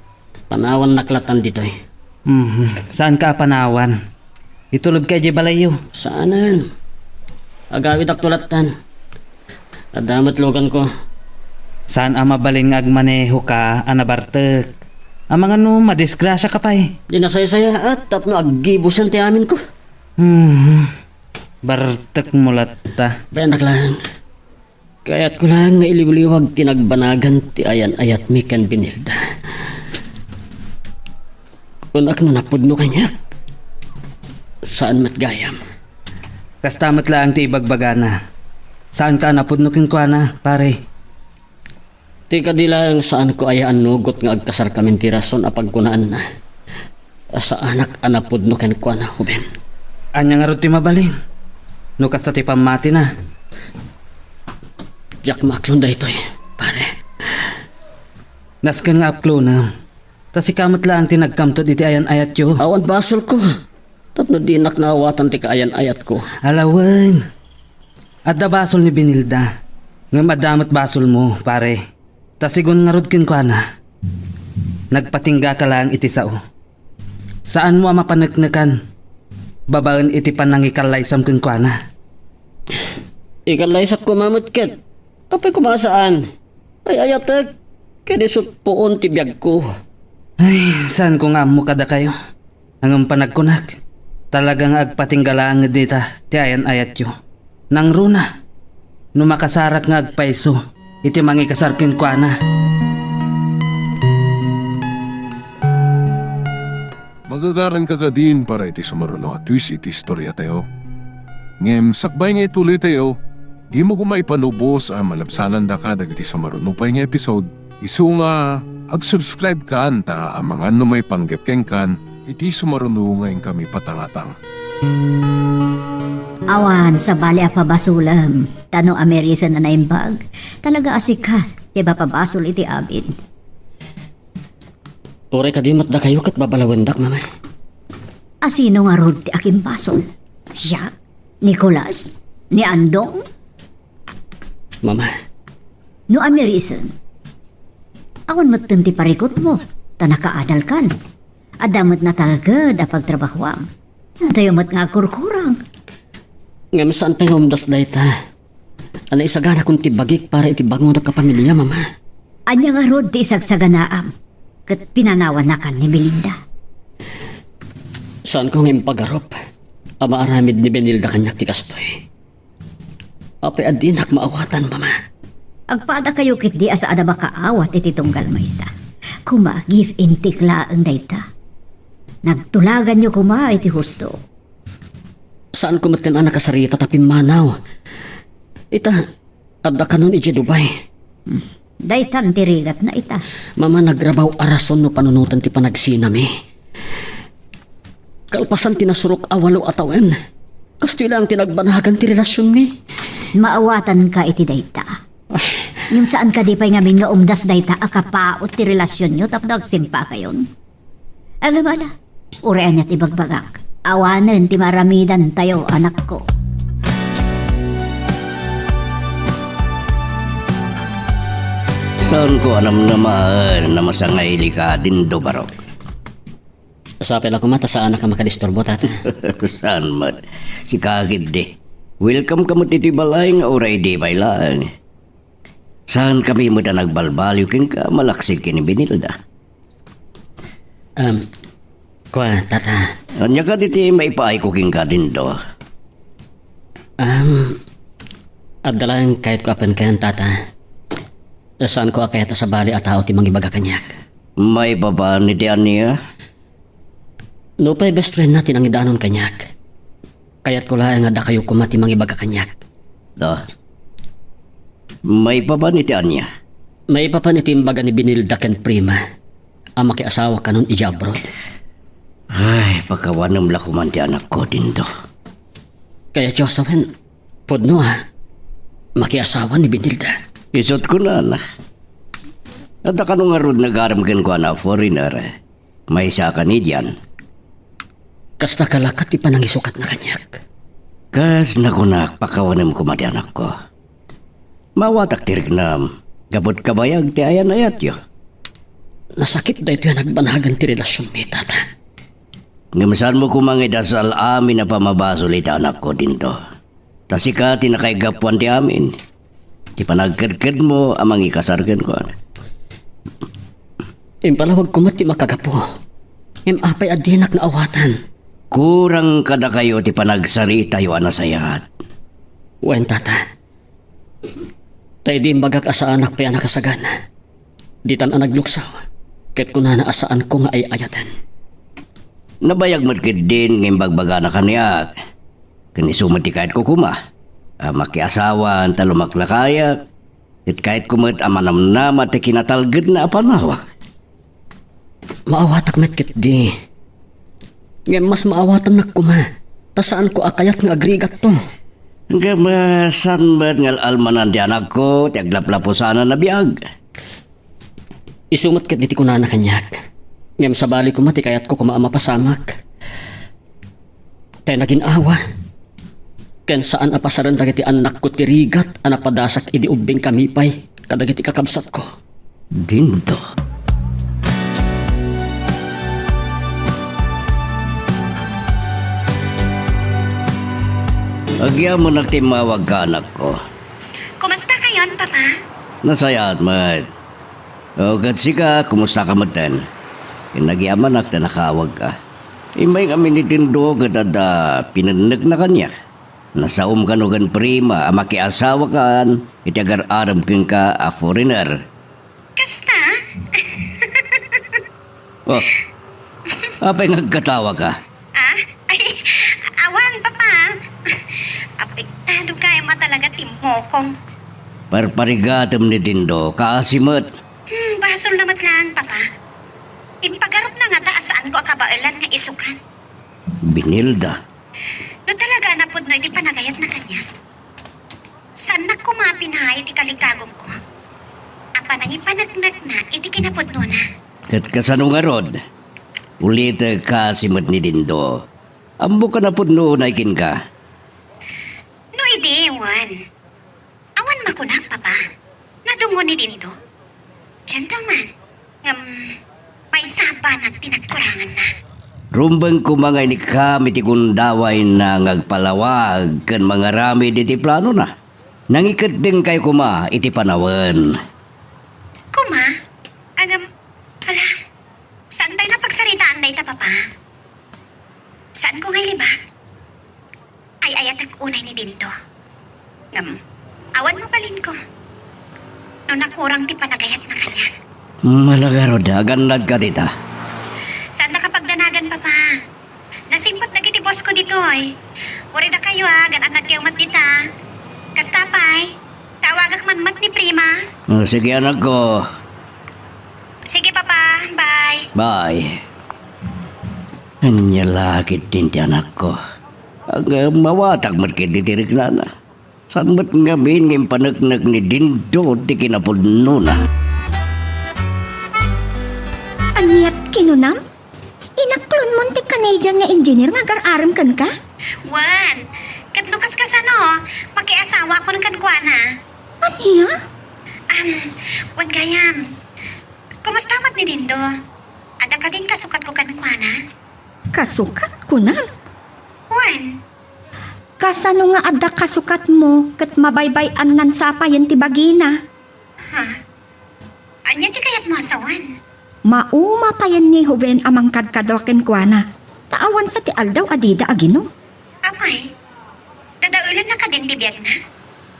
panawannak latan ditoy. Mhm. Saanka a panawan? Itulodka idiay balayyo. Saanen. Agawidakto latan. Adda met luganko. Saan a mabalin nga agmanehoka a nabartek? Amangan no madisgrasiaka pay. Di nasaysayaat tapno aggibusen ti aminko. Mhm. Bartekmo latta. Bayannak laeng. Kayatko laeng nga iliwliwag ti nagbanagan ti ayan-ayatmi ken Benilda. Kunak no napudno kaniak. Saan met gayam. Kasta met laeng ti ibagbagana. Saanka a napudno kenkuana, pare. Ti kadi laeng saanko aya annugot nga agkasarkamin ti rason a pagkunaanna a saanak a napudno kenkuana, Ruben. Ania ngarud ti mabalin? No kasta ti pammatina. Diak maaklon daytoy, pare. Nasken nga aklonem. Ta sika met laeng ti nagkamted iti ayan-ayatyo. Awan basolko. Tapno dinak naawatan ti kaayan-ayatko. Ala wen. Adda basol ni Benilda. Ngem adda met basolmo, pare. Ta sigun ngarud kenkuana, nagpatinggaka laeng iti sao. Saanmo a mapaneknekan babaen iti panangikallaysam kenkuana. Ikallaysakko met ket. Apay koma a saan? Ay-ayatek ken isut' puon ti biagko. Ay, saanko nga ammo kadakayo. Ngem panagkunak, talaga nga agpatingga laeng dita ti ayan-ayatyo. Nangruna, no makasarak nga agpayso iti mangikasar kenkuana. Magagaranka kadin para iti sumaruno a twist iti istoriatayo. Ngem sakbay nga ituloytayo, dimo koma ipanubos a malabsanandaka dagiti sumaruno pay nga episode. Isu nga, ag-subscribe kan ta amangan no maipanggep kenkan iti sumaruno nga inkami patangatang. Awan sabali a pabasolem, ta no amirisen a naimbag, talaga a sika ti mapabasol iti amin. Uray kadi met dakayo ket babalawendak, Mama. A sino ngarud ti akimbasol? Siak? Nicolas? Ni Andong? Mama. No amirisen, awan metten ti parikutmo, ta nakaadalkan. Adda met natalged a pagtrabahoam. Saantayo met nga agkurkurang. Ngem saan pay nga umdas dayta a naisaganakon ti bagik para iti bangonak a pamilia, Mama. Ania ngarud ti isagsaganaam ket pinanawanakan ni Melinda? Saanko nga impagarup a maaramid ni Benilda kaniak ti kastoy. Apay a dinak maawatan, Mama? Agpadakayo ketdi a saan a makaawat iti tunggal maysa. Kuma, give and take laeng dayta. Nagtulaganyo kuma iti husto. Saanko met ken a nakasarita ta pimmanaw. Ita, adda kanon idiay Dubai. Hmm. Daytan ti rigatna ita. Mama, nagrabaw a rason no panunoten ti panagsinami. Kalpasan ti nasurok a walo a tawen, kastoy laeng ti nagbanagan ti relasionmi. Maawatanka iti dayta. Ay. Ngem saan kadi pay ngamin nga umdas dayta a kapaut ti relasionyo tapno agsimpakayon? Ala, ala. Uray ania ti ibagbagak, awanen ti maaramidantayo, anakko. Saanko a namnamaen a masangailika, Dindo, barok. Sapay la koma ta saanak a makadisturbo, Tata. Saan met? Sika ketdi. Welcome ka met iti balay nga uray idi pay laeng. Saankami met a nagbalbaliw kenka malaksid ken ni Benilda. Um, kua, Tata. Ania kadi ti maipaayko kenka, Dindo? Um, adda laeng kayatko a penkayan, Tata. Saanko a kayat a sabali a tao ti mangibaga kaniak. Maipapan iti ania? Nupay best friendna ti nangidanon kaniak, kayatko laeng a dakayo koma ti mangibaga kaniak. Ah. Maipapan iti ania? Maipapan iti imbaga ni Benilda ken Prima a makiasawa kanon idiay abroad. Ay, pakawanem la koman ti anakko, Dindo. Kayatyo a sawen, pudno a makiasawa ni Benilda. Isu't kunana, adda kano ngarud nga agarem kenkuana a foreigner. Maysa a kanidian. Kasta ka la ket ti panangisukatna kaniak. Kas nakunak, pakawanem koma ti anakko. Maawatak ti riknam, gapu ta kabayag ti ayan-ayatyo. Nasakit daytoy a nagbanagan ti relasionmi, Tata. Ngem saanmo koma nga idasal amin a pammabasol iti anakko, Dindo. Ta sika ti nakaigapuan ti amin. Ti panagkedkedmo a mangikasar kenkuana. Impalawag koma ti makagapu. Ngem apay a dinak naawatan? Kurang kadakayo ti panagsaritayo a nasayaat. Wen, Tata. Ta idi imbagak a saanak pay a nakasagana, ditan a nagluksaw, ket kunana a saanko nga ay-ayaten. Nabayag met ketdin nga imbagbagana kaniak. Ken isu met ti kayatko koma a makiasawan ta lumaklakayak, ket kayatko met a manamnama ti kinatalgedna a panawak. Maawatak met ketdi. Ngem mas maawatannak koma, ta saanko a kayat nga agrigatto. Ngem, ah, saan met nga al-almanan ti anakko ti aglaplapusanan a biag? Isu met ketdi ti kunana kaniak. Ngem sabali koma ti kayatko koma a mapasamak. Tay nagin-awa. Ken saan a pasaren dagiti annakko ti rigat a napadasak idi ubbingkami pay kadagiti kakabsatko. Dindo. Agyamanak ti immawagka, anakko. Kumasta kayon, Papa? Nasayaat met. O, ket sika, kumusta ka metten? Ken nagyamanak ta nakaawagka. Immay ngamin ni Dindo ket adda pinennekna kaniak. Nasaom kano ken Prima a makiasawakan iti agar-arem kenka a foreigner. Kasta? Oh, apay nga agkatawaka? Ah? Ay, awan, Papa. Apektado gayam a talaga ti mokong. Parparigatem ni Dindo, kaasi met. Hmm, basolna met laeng, Papa. Impagarupna ngata a saanko a kabaelan nga isukan. Benilda. No talaga a napudno iti panagayatna kaniak, saannak koma a pinaay iti kalikagumko a panangipaneknekna iti kinapudnona. Ket kasano ngarud? Ulitek, kaasi met ni Dindo. Ammok a napudno unay kenka. No idi, wen. Awan makunak, Papa. Nadungon ni Dindo. Gentleman. Ngem, maysa a banag ti nagkuranganna. Rumbeng koma nga inikkam iti gundawayna nga agpalawag ken mangaramid iti planona. Nangikeddengkayo koma iti panawen. Koma? Ngem, ala, saantayo a pagsaritaan dayta, Papa. Saanko nga ilibak? Ay-ayatek unay ni Dindo. Em, awan mabalinko. No nakurang ti panagayatna kaniak. Malagaro da, agannadka dita. Saannaka pagdanagan, Papa. Nasingpet dagiti boss ko ditoy. Uray dakayo, a, agannadkayo met dita. Kasta pay, tawagak man met ni Prima. Oh, sige, anakko. Sige, Papa. Bye. Bye. Ania la ketdin ti anakko. Ag-, mawatak met ketdi ti riknana. Saan met ngamin nga impaneknek ni Dindo ti kinapudnona? Aniat kinunam? Inaklonmon ti Canadian nga engineer nga agar-arem kenka? Wen, ket no kaskasano, makiasawakon kenkuana. Ania? Am, wen gayam, kumusta met ni Dindo? Adda kadin kasukatko kenkuana? Kasukat, kunam? Wen. Kasano nga adda kasukatmo ket mabaybay-annan sa payen ti bagina? Ha? Ania ti kayatmo a sawen? Mauma payen ni Joven a mangkadkadua kenkuana, ta awan sa ti aldaw a dida aginom. Apay, dadaelenna kadin ti biagna?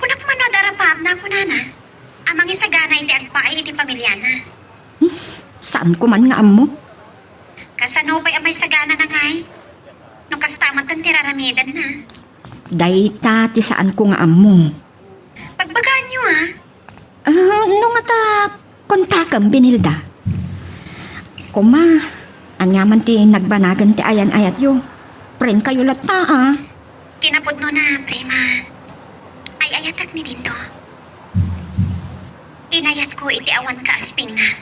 Kunak man no adda rapaapna a kunana a mangisagana iti agpaay iti pamiliana. Hmm, saanko man nga ammo. Kasano pay a maisaganana ngay? No kasta met ti raramidenna. Dayta ti saanko nga ammo. Pagbagaanyo, a. Ah, no ngata, kontakem, Benilda. Koma, ania man ti nagbanagan ti ayan-ayatyo? Friend kayo latta, a. Kinapudnona, Prima. Ay-ayatak ni Dindo. Inayatko iti awan kaaspingna.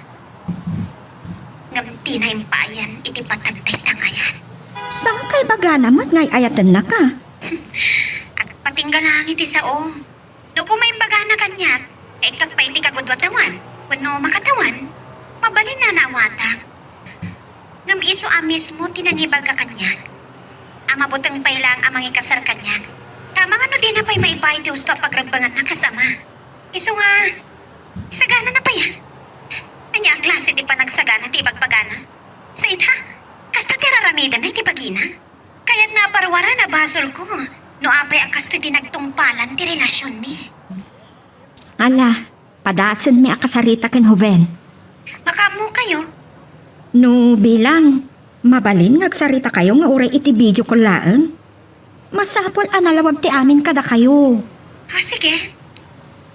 Ngem dina impaayan iti patag dayta nga ayat. Saan kay bagana met nga ay-ayatennaka? Agpatingga lang iti sao. No koma imbagana kaniak, nga ikkak pay iti kagudua tawan, wenno makatawan, mabalinna a naawatak. Ngem isu a mismo ti nangibaga kaniak a mabuteng pay laeng a mangikasar kaniak, ta amangan no dina pay maipaay ti husto a pagrebbenganna kas ama. Isu nga, isaganana pay, a. Ania a klase ti panagsagana ti ibagbagana? Sa ita, kasta ti raramidenna iti bagina. Kayatna a parwaran a basolko no apay a kastoy ti nagtungpalan ti relasionmi. Ala, padasenmi a kasarita ken Joven. Makaammokayo? No bilang, mabalin nga agsaritakayo nga uray iti video call laeng? Masapul a nalawag ti amin kadakayo. Ah, sige.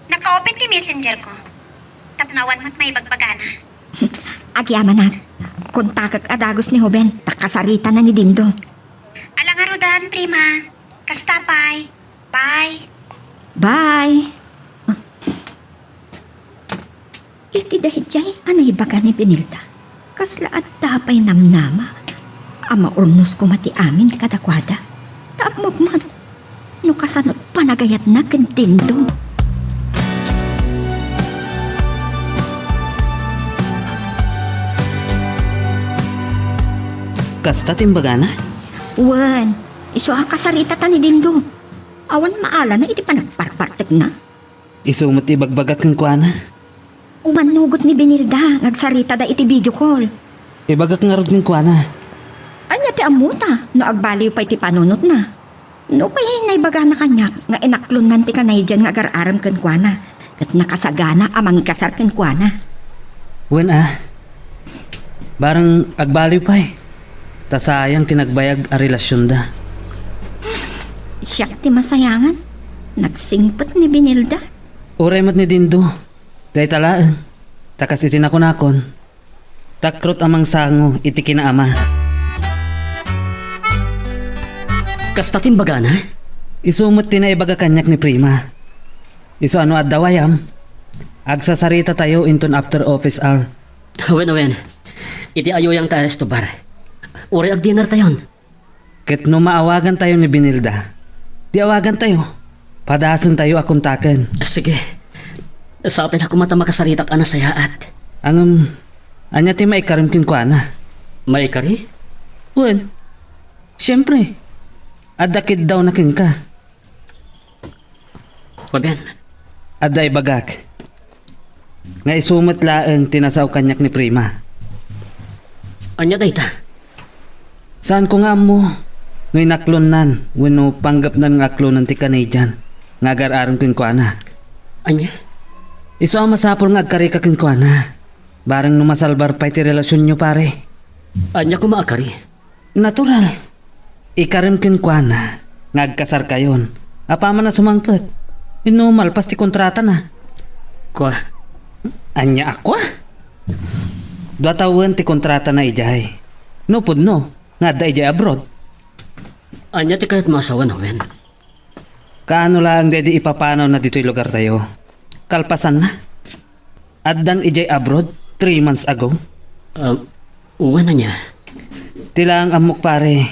Naka-open ti messenger ko. Tapno awan met maibagbagana. Agyamanak. Kontakek a dagus ni Joven, ta kasaritana ni Dindo. Ala ngaruden, Prima. Kasta pay. Bye. Bye. Iti daydiay a naibaga ni Benilda, kasla adda pay namnama a maurnos koma ti amin kadakuada. Ta ammok met no kasano panagayatna ken Dindo. Kasta ti imbagana? Wen, isu a kasaritata ni Dindo. Awan maalana iti panagparpartekna. Isu met ti ibagbagak kenkuana. Umannugot ni Benilda nga agsaritada iti video call. Ibagak ngarud kenkuana. Ania ti ammota no agbaliw pay ti panunotna? Nupay naibagana kaniak nga inaklonnan ti Canadian nga agar-arem kenkuana, ket nakasagana a mangikasar kenkuana. Wen a, bareng agbaliw pay, ta sayang ti nagbayag a relasionda. Siak ti masayangan, nagsingpet ni Benilda. Uray met ni Dindo, dayta laeng, ta kas iti nakunakon, takrot a mangsango iti kinaama. Kasta ti imbagana? Isu met ti naibaga kaniak ni Prima. Isu a no adda wayam, agsasaritatayo inton after office hour. Wen, wen. Iti ayuyang ta resto bar. Uray agdinertayon. Ket no maawagantayo ni Benilda, di awagantayo. Padasentayo a kontaken. Sige. Sapay la koma ta makasaritak a nasayaat. Ngem, ania ti maikarim kenkuana? Maikari? Wen, siempre, adda kiddawna kenka. Fabian. Adda ibagak nga isu met laeng ti nasao kaniak ni Prima. Ania dayta? Saanko nga ammo no inaklonnan wenno panggepnan nga aklonen ti Canadian. nga agar-arem kenkuana. Ania? Isu a masapul nga agkarika kenkuana. Bareng no masalbar pay ti relasionyo, pare. Ania koma a kari? Natural. Ikarem kenkuana nga agkasarkayon apaman a sumangpet. Inno malpas ti kontratana. Kua? Ania a kua? Dua tawen ti kontratana idiay. No pudno nga adda idiay abroad. Ania ti kayatmo a sawen, Huben? Kaano laeng daydi ipapanawna ditoy lugartayo? Kalpasanna? Addan idiay abroad three months ago? Ah, wen ania? Ti laeng ammok, pare,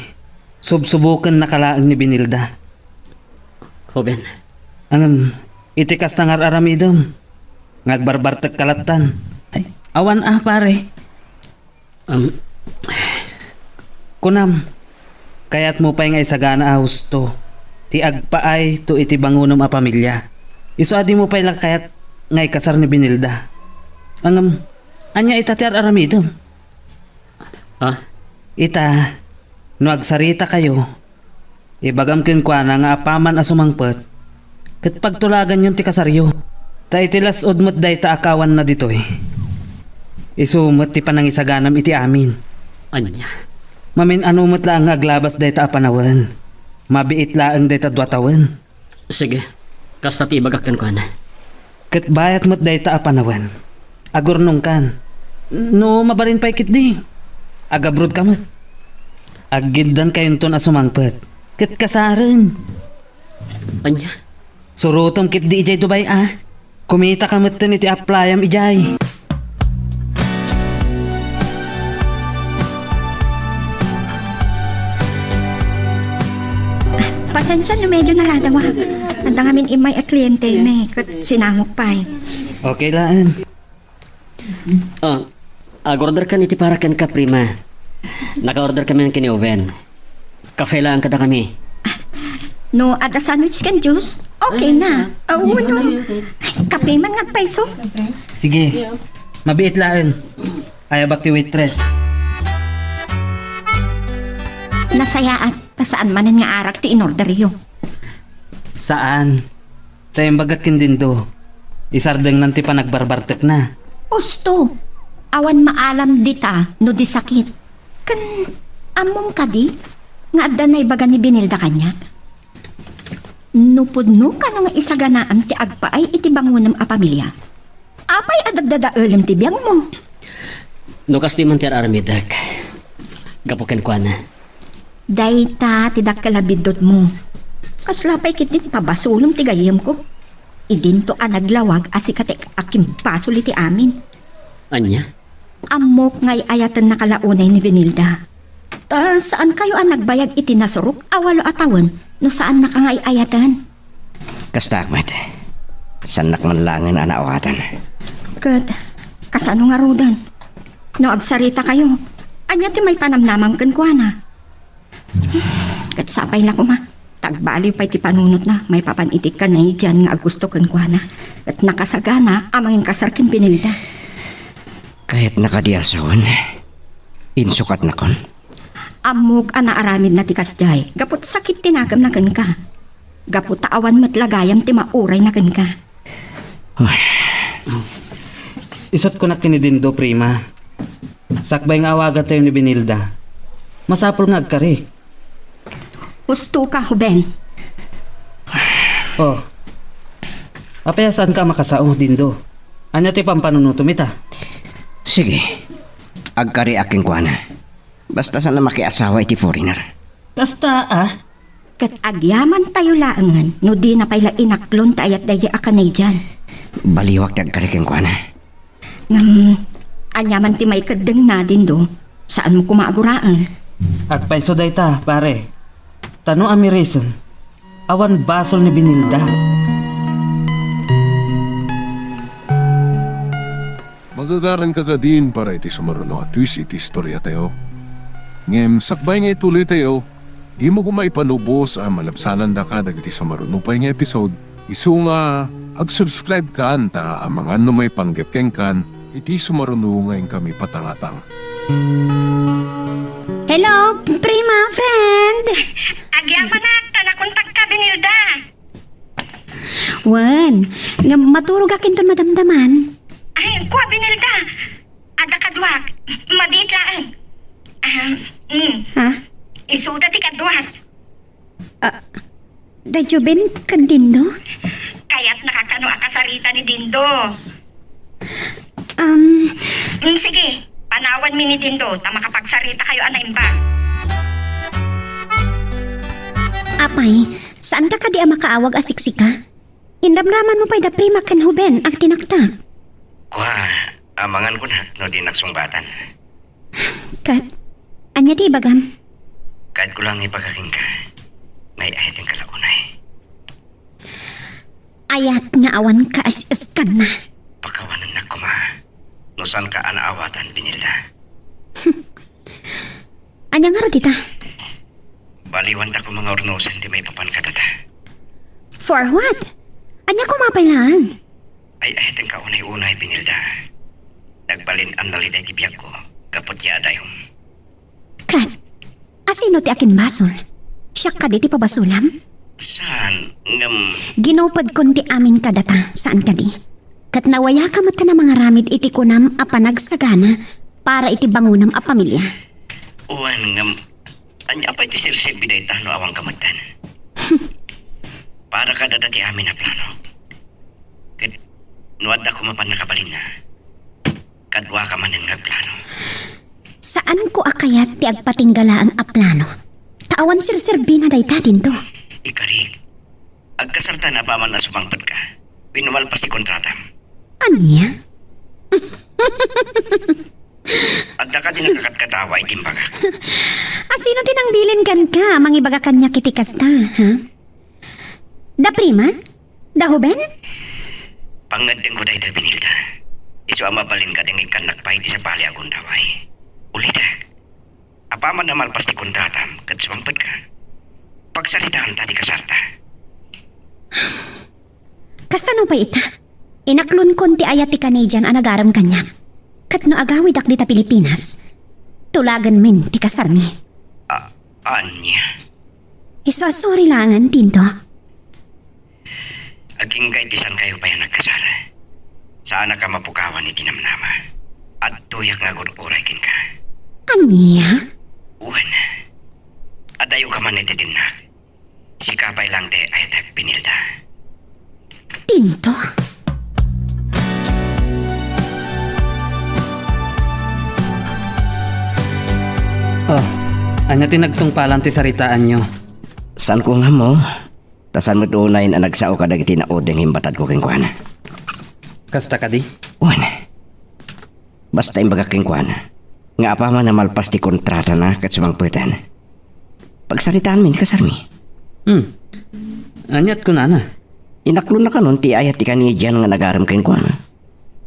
subsubokennaka laeng ni Benilda. Huben. Ngem, iti kasta nga ar-aramidem, nga agbarbartekka lattan. Ay, awan a, pare. Um, Kunam, kayatmo pay nga isagana a husto ti agpaayto iti bangonem a pamilia. Isu a dimo pay la kayat nga ikasar ni Benilda. Ngem, ania ita ti ar-aramidem? Ha? Ita, no agsaritakayo, ibagam kenkuana nga apaman a sumangpet, ket pagtulaganyon ti kasaryo. Ta iti las-ud met dayta a kawanna ditoy, isu met ti panangisaganam iti amin. Ania? Mamin-ano met laeng nga aglabas dayta a panawen. Mabiit laeng dayta dua tawen. Sige, kasta ti ibagak kenkuana. Ket bayat met dayta a panawen. Agurnongkan. No mabalin pay ketdi, agabrodka met. Aggiddankayonton a sumangpet ket kasaren. Ania? Surotem ketdi idiay Dubai a. Kumitaka metten iti applyam idiay. Pasensia no medyo naladawak. Adda ngamin immay a kliente mi, ket sinangok pay. Okay laeng. Ah, ag-order kan iti para kenka, Prima. Naka-order kami ken ni Owen. Kafe laeng kadakami. No adda sandwich ken juice, okay na. Aw, no. Kape man nga agpayso. Sige. Mabiit laeng. Ayabak ti waitress. Nasayaat, ta saan manen nga arak ti inorderyo. Saan. Ta imbagak ken Dindo, isardengnan ti panagbarbartekna. Usto, awan maalam dita no di sakit. Ken, ammom kadi nga adda naibaga ni Benilda kaniak? No pudno kano nga isaganaam ti agpaay iti bangonem a pamilia, apay a daddadaelem ti biagmo? No kastoy man ti ar-aramidek, gapu kenkuana. Dayta ti dakkel a biddutmo. Kasla pay ketdi ti pabasolem ti gayyemko. Idinto a naglawag a sika ti akimbasol iti amin. Ania? Ammok nga ay-ayatennaka la unay ni Benilda. Ta saankayo a nagbayag iti nasurok a walo a tawen no saannaka nga ay-ayaten. Kastaak met. Saannak man laengen a naawatan. Ket, kasano ngaruden? No agsaritakayo, ania ti maipanamnamam kenkuana? Ket sapay la koma, ta agbaliw pay ti panunotna maipapan iti Canadian nga aggusto kenkuana, ket nakasagana a manginkasar ken Benilda. Kayatna kadi a sawen? Insukatnakon? Ammok a naaramidna ti kasdiay, gapu ta sakit ti nakemna kenka. Gapu ta awan met la gayam ti maurayna kenka. Ay. Isut' kunak ken ni Dindo, Prima. Sakbay nga awagatayo ni Benilda, masapul nga agkari. Usto ka, Huben. Oh. Apay a saanka a makasao, Dindo? Ania ti pampanunotom ita? Sige. Agkariak kenkuana. Basta saan a makiasawa iti foreigner. Kasta, ah? Ket agyamantayo laengen no dina pay la inaklon ti ayat daydiay a Canadian. Baliwak ti agkari kenkuana. Ngem, ania man ti maikeddengna, Dindo? Saanmo koma a guraen. Agpayso dayta, pare. Ta no amirisen, awan basol ni Benilda. Magagaranka kadin para iti sumaruno a twist iti istoriatayo. Ngem sakbay nga ituloytayo, dimo koma ipanubos a malabsanandaka dagiti sumaruno pay nga episode, isu nga ag-subscribe kan ta amangan no maipanggep kenkan iti sumaruno nga inkami patangatang. Hello, Prima friend! Agyamanak ta nakontakka, Benilda! Wen, nga maturogak inton madamdaman. Ay, kua, Benilda. Adda kaduak. Mabiit laeng. Ah, mm. Ha? Isuda ti kaduak. Ah, da Juben ken Dindo? Kayatnaka kano a kasarita ni Dindo. Um, Mm, sige, panawanmi ni Dindo ta makapagsarita kayo a naimbag. Apay, saanka kadi a makaawag a siksika? Inramramanmo pay da Prima ken Juben a tinaktak. Kua, amangan ko na no dinak sungbatan. Ket, ania ti ibagam? Ket ko lang ibaga kenka, nga ay-ayatenka la unay. Ayat nga awan kaas-askanna. Pakawanennak koma. No saanka a naawatan, Benilda. Ania ngarud ita? Baliwanta koma nga urnosen ti maipapan kadata. For what? Ania koma pay laeng? Ay, ay, tenka unay-unay, Benilda. Nagbalin a nalida ti biagko, gapu ti adayom. Ket, asino ti akinbasol? Siak kadi ti pabasolam? Saan, ngem Ginupodkon ti amin kadata, saan kadi? Ket nawayaka met a mangaramid iti kunam a panagsagana para iti bangonam a pamilya. Wen, ngem, ania pay ti serserbi dayta no awanka metten? Para kadata ti amin a plano. Ket, no adda koma pannakabalinna, kaduaka manen nga agplano. Saanko a kayat ti agpatingga laeng a plano, ta awan serserbina dayta, Dindo. Ikarik, agkasartan apaman a sumangpetka, wenno malpas ti kontratam. Ania? Adda kadi nakakatkatawa iti imbagak? Asino ti nangbilin kenka a mangibaga kaniak iti kasta, ha? Da Prima? Da Juben? Pangngeddengko daytoy, Benilda. Isu a mabalin kadi nga ikkannak pay iti sabali a gundaway. Ulitek, apaman a malpas ti kontratam ket sumangpetka, pagsaritaanta ti kasarta. Kasano pay ita? Inaklonkon ti ayat ti Canadian a nagarem kaniak. Ket no agawidak dita Pilipinas, tulagenmin ti kasarmi. A-, ania? Isu a sorry laengen, Dindo. Agingga iti saankayo pay a nagkasar. Saanak a mapukawan iti namnama. Adtoyak nga agur-uray kenka. Ania? Wen, adayoka man iti dinnak. Sika pay lang ti ayatek, Benilda. Dindo? Oh, ania ti nagtungpalan ti saritaanyo? Saanko nga ammo. Ta saan met unay a nagsao kadagiti nauding nga imbatadko kenkuana. Kasta kadi? Wen. Basta imbagak kenkuana nga apaman a malpas ti kontratana ket sumangpeten, pagsaritaanmi ni kasarmi. Hmm. Aniat kunana? Inaklonna kanon ti ayat ti Canadian nga nagarem kenkuana.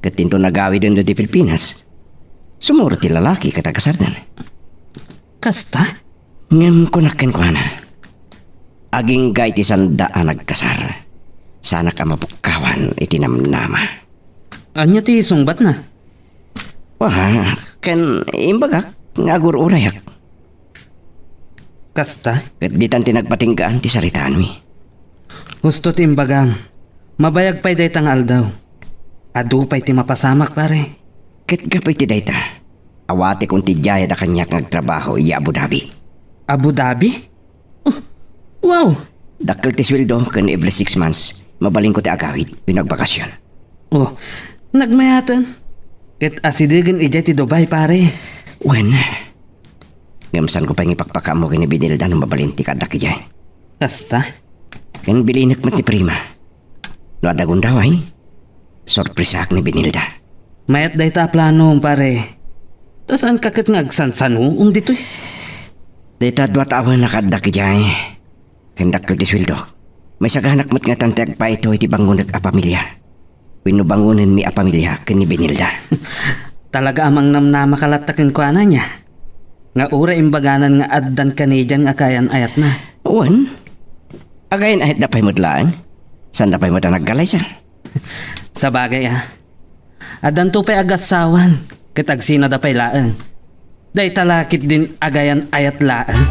Ket inton agawiden ditoy Pilipinas, sumuro ti lalaki ket agkasarden. Kasta? Ngem kunak kenkuana, agingga iti saanda a nagkasar, saanak a mapukawan iti namnama. Ania ti sungbatna? Wa, ken imbagak nga agur-urayak. Kasta? Ket ditan ti nagpatinggaan ti saritaanmi. Husto ti imbagam. Mabayag pay dayta nga aldaw. Adu pay ti mapasamak, pare. Ket gapu iti dayta, awatekon ti diay a kaniak nga agtrabaho idiay Abu Dhabi. Abu Dhabi? Oh, wow! Dakkel ti sueldo ken every six months, mabalinko ti agawid wenno agbakasyon. Oh, nagmayaten. Ket asidegen idiay ti Dubai, pare. Wen, ngem saanko pay nga ipakpakaammo ken ni Benilda no mabalin ti kaaddak idiay. Kasta? Ken bilinek met ti Prima. No adda gundaway, sorpresaak ni Benilda. Mayat dayta a planom, pare. Ta saanka ket nga agsansanuom ditoy? Dayta dua tawen a kaaddak idiay. Ken dakkel ti sueldok. Maisaganak met ngatan ti agpaito iti bangonek a pamilia. Wenno bangonenmi a pamilia ken ni Benilda. Talaga a mangnamnamaka latta kenkuana, nia? Nga uray imbaganan nga addan Canadian nga kaayan-ayatna. Wen, agayan-ayatda pay met laeng. Saanda pay met a naggalaysa. Sabagay a. Addanto pay agassawan, ket agsinada pay laeng. Dayta la ketdin agayan-ayat laeng.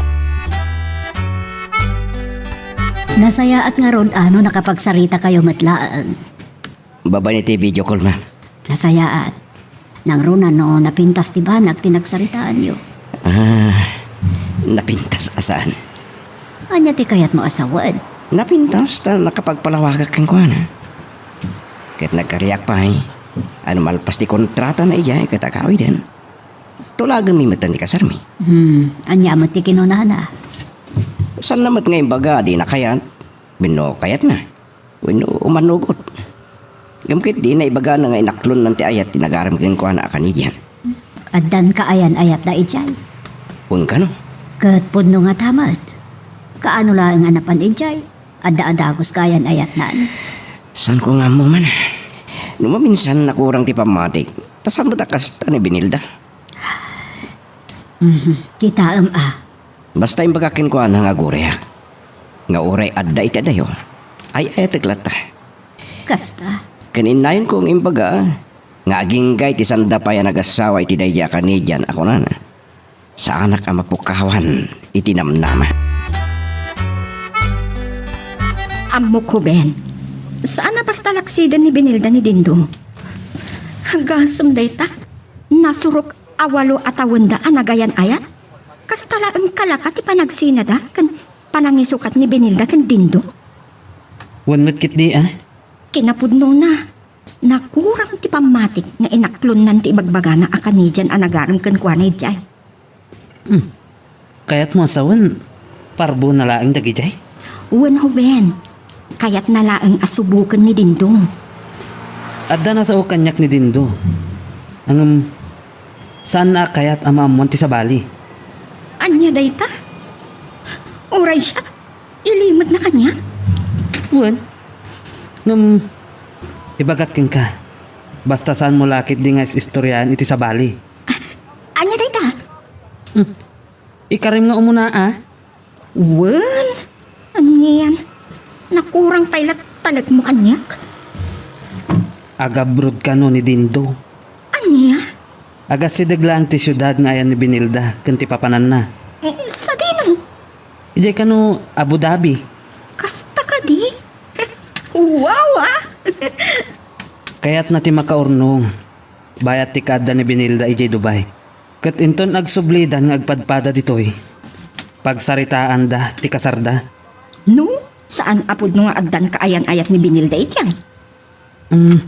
Nasayaat ngarud a no nakapagsaritakayo met laeng. Babaen iti video call, ma'am. Nasayaat. Nangruna no napintas ti banag ti nagsaritaanyo. Ah, napintas a saan? Ania ti kayatmo a sawen? Napintas ta nakapagpalawagak kenkuana. Ket nagkariak pay a no malpas ti kontratana idiay ket agawiden, tulagenmi metten ti kasarmi. Hmm, ania met ti kinunana? Saanna met nga imbaga a dina kayat, wenno kayatna, wenno umanugot. Ngem ket dina ibagana nga inaklonnan ti ayat ti nagarem kenkuana a kanidian. Addan kaayan-ayatda idiay? Wen kano. Ket pudno ngata met. Kaano laeng a napan idiay? Adda a dagus kaayan-ayatnan? Saanko nga ammo man. No maminsan nakurang ti pammatik, ta saan met a kasta ni Benilda? Mhm. Kitaem a. Basta imbagak kenkuana nga aguriak, nga uray adda iti adayo, ay-ayatek latta. Kasta? Ken innayonko nga imbaga nga agingga iti sanda pay a nagasawa iti daydiay a kanidian a kunana, saanak a mapukawan iti namnama. Ammok, Ruben. Saan a basta laksiden ni Benilda ni Dindo. Agasem dayta. Nasurok a walo a tawenda a nagayan-ayat. Kasta laeng kalaka ti panagsinada ken panangisukat ni Benilda ken Dindo. Wen met ketdi a. Kinapudnona, nakurang ti pammatik nga inaklonnan ti ibagbagana a kanidian a nagarem kenkuana idiay. Hmm. Kayatmo a sawen, parbona laeng dagidiay? Wen, Ruben. Kayatna laeng a suboken ni Dindo. Adda nasao kaniak ni Dindo. Ngem, saanna a kayat a maammoan ti sabali. Ania dayta? Uray siak, ilimetna kaniak? Wen. Ngem, ibagak kenka, basta saanmo la ketdi nga is-istoriaen iti sabali. Ania dayta? Hmm. Ikarem nga umuna a. Wen, anian? Nakurang pay la talekmo kaniak? Agabrod kano ni Dindo. Ania? Agasideg laeng ti siudad nga ayan ni Benilda ken ti papananna. Eh, sadino? Idiay kano Abu Dhabi. Kasta kadi? Wow, ah! Kayatna ti makaurnong. Bayat ti kaadda ni Benilda idiay Dubai. Ket inton agsublidan nga agpadpada ditoy, pagsaritaanda ti kasarda. No, saan a pudno nga addan kaayan-ayat ni Benilda idiay? Mm,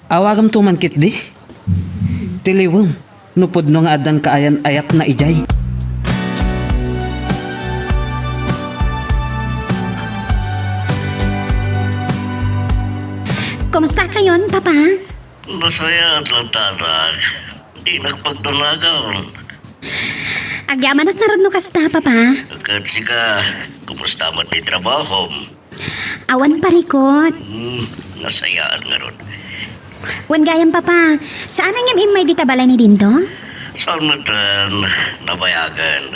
awagamto man ketdi. Tiliwem, no pudno nga addan kaayan-ayatna idiay. Kumusta kayon, Papa? Nasayaat latta, anak. Dinak pagdanagan. Agyamanak ngarud no kasta, Papa. Ket sika, kumusta met ti trabahom? Awan parikut. Hmm, nasayaat ngarud. Wen gayam, Papa, saan a ngem immay dita balay ni Dindo? Saan met, nabayagen.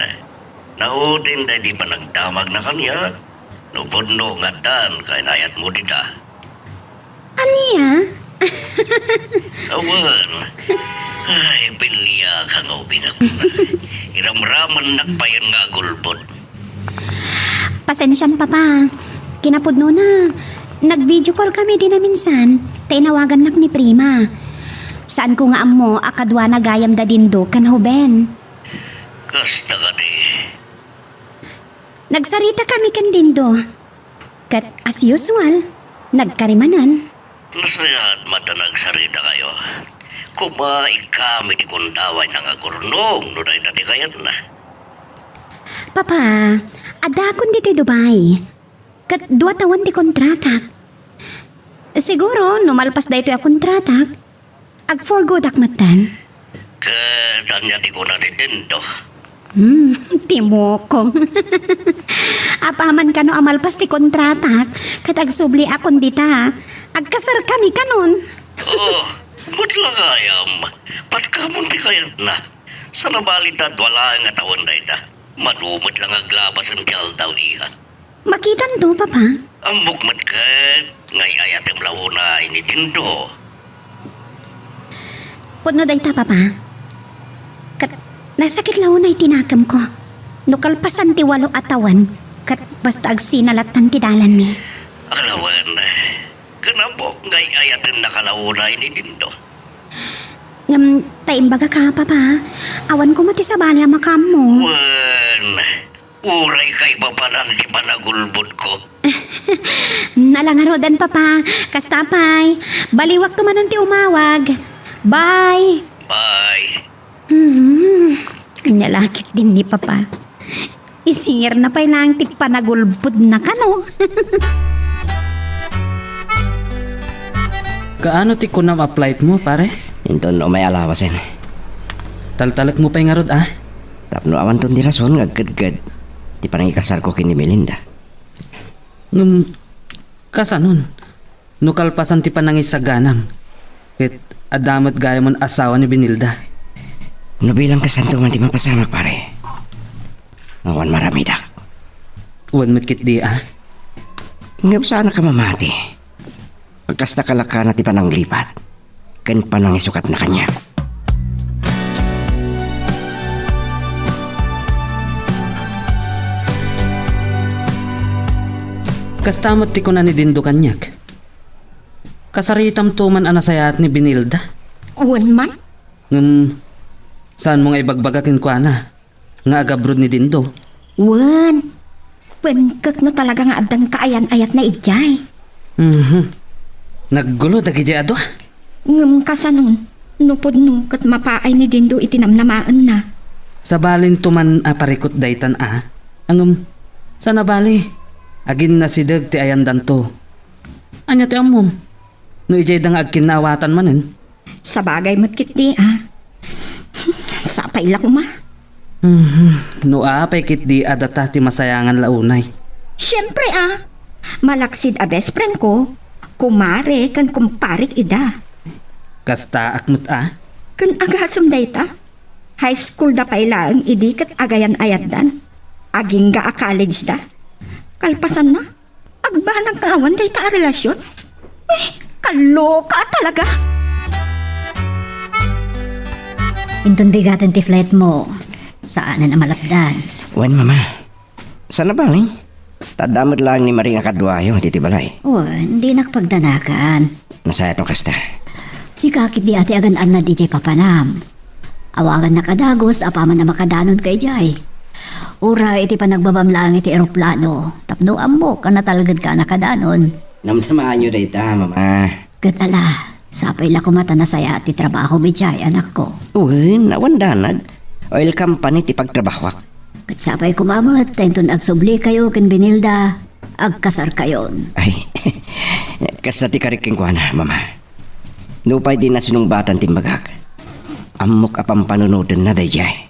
Naudin daydi panagdamagna kaniak. No pudno nga addan kaayan-ayatmo dita. Ania? Awan. Ay, biliak nga ubing a kuna. Iramramennak payen nga agulbod. Pasensiam, Papa. Kinapudnona, nag-video call kami dina minsan, ta inawagannak ni Prima. Saanko nga ammo a kaduana gayam da Dindo ken Ruben. Kasta kadi. Nagsarita kami ken Dindo. Ket as usual, nagkarimanan. Nasayaat met a nagsaritakayo. Koma, ikkami ti kundawa nga agurnong no dayta ti kayatna. Papa, addaakon ditoy Dubai. Ket dua tawen ti kontratak. Siguro, no malpas daytoy a kontratak, ag-for good-ak metten. Ket ania ti kuna ni Dindo? Hmm, timokong. Apaman kano a malpas ti kontratak, ket agsubliakon dita, agkasarkami kanon. Oh, met la gayam. Patkamon ti kayatna. Saan a bali ta dua laeng a tawen dayta. Mano met la nga aglabasen ti aldaw, iha. Makitanto, Papa. Ammok met ket nga ay-ayatem la unay ni Dindo. Pudno dayta, Papa. Ket nasakit la unay ti nakemko. No kalpasan ti walo a tawen, Ket basta agsina lattan ti dalanmi. Ala wen, ken ammok nga ay-ayaten na kalauna ni Dindo. Ngem ta imbagak, Papa, awan koma ti sabali a makaammo. Wen, uray kaipapanan ti panagulbodko. Ala ngaruden, Papa. Kasta pay, baliwakto manen ti umawag. Bye. Bye. Hmm, ania la ketdin ni Papa. Isingirna pay laeng ti panagulbodna kano. Kaano ti kunam a flight mo, pare? Inton umay alawasen. Taltalek mo pay ngarud, a? Tapno awanton ti rason nga agkedked ti panangikasarko ken ni Melinda. Ngem, kasanon? No kalpasan ti panangisaganam, ket adda met gayam a asawa ni Benilda. No bilang kasanto man ti mapasamak, pare, awan maramidak. Wen met ketdi, a? Ngem saanak a mamati. Agkasta kalakana ti pananglipat ken panangisukatna kaniak. Kasta met ti kuna ni Dindo kaniak. Kasaritamto man a nasayaat ni Benilda. Wen man? Ngem, saanmo nga ibagbaga kenkuana nga agabroad ni Dindo? Wen, pengkek no talaga nga addan kaayan-ayatna idiay. Mhm. Naggulo dagidiay a dua. Ngem kasanon, no pudno ket mapaay ni Dindo iti namnamaenna. Sabalinto man a parikut daytan a, ngem, saan a bali, aginnasideg ti ayandanto. Ania ti ammom? No idiayda nga agkinnaawatan manen? Sabagay met ketdi, a. Sapay la koma. Mhm. No apay ketdi a data ti masayangan la unay. Siempre, a. Malaksid a best friend ko, kumare ken kumparek ida. Kastaak met, a. Ken agasem dayta? High school da pay laeng idi ket agayan-ayatdan. Agingga a college da. Kalpasanna, agbanag nga awan dayta a relasion? Eh, kaloka talaga! Inton bigaten ti flight mo, saanen a malapdan. Wen, Mama. Saan a bali. Ta adda met laeng ni Maring a kaduayo ditoy balay. Wen, dinak pagdanagan. Nasayaat no kasta. Sika ketdi a ti agan-annad idiay papanam. Awagannak a dagus apaman a makadanonka idiay. Uray iti panagbabam laeng iti eroplano, tapno ammok a natalgedka a nakadanon. Namnamaanyo dayta, Mama. Ket ala, sapay la koma ta nasayaat ti trabahom idiay, anakko. Wen, awan danag. Oil company ti pagtrabahoak. Ket sapay koma met ta inton agsublikayo ken Benilda, agkasarkayon. Ay, kasta ti karik kenkuana, Mama. Nupay dina sinungbatan ti imbagak, ammok a pampanunotenna daydiay.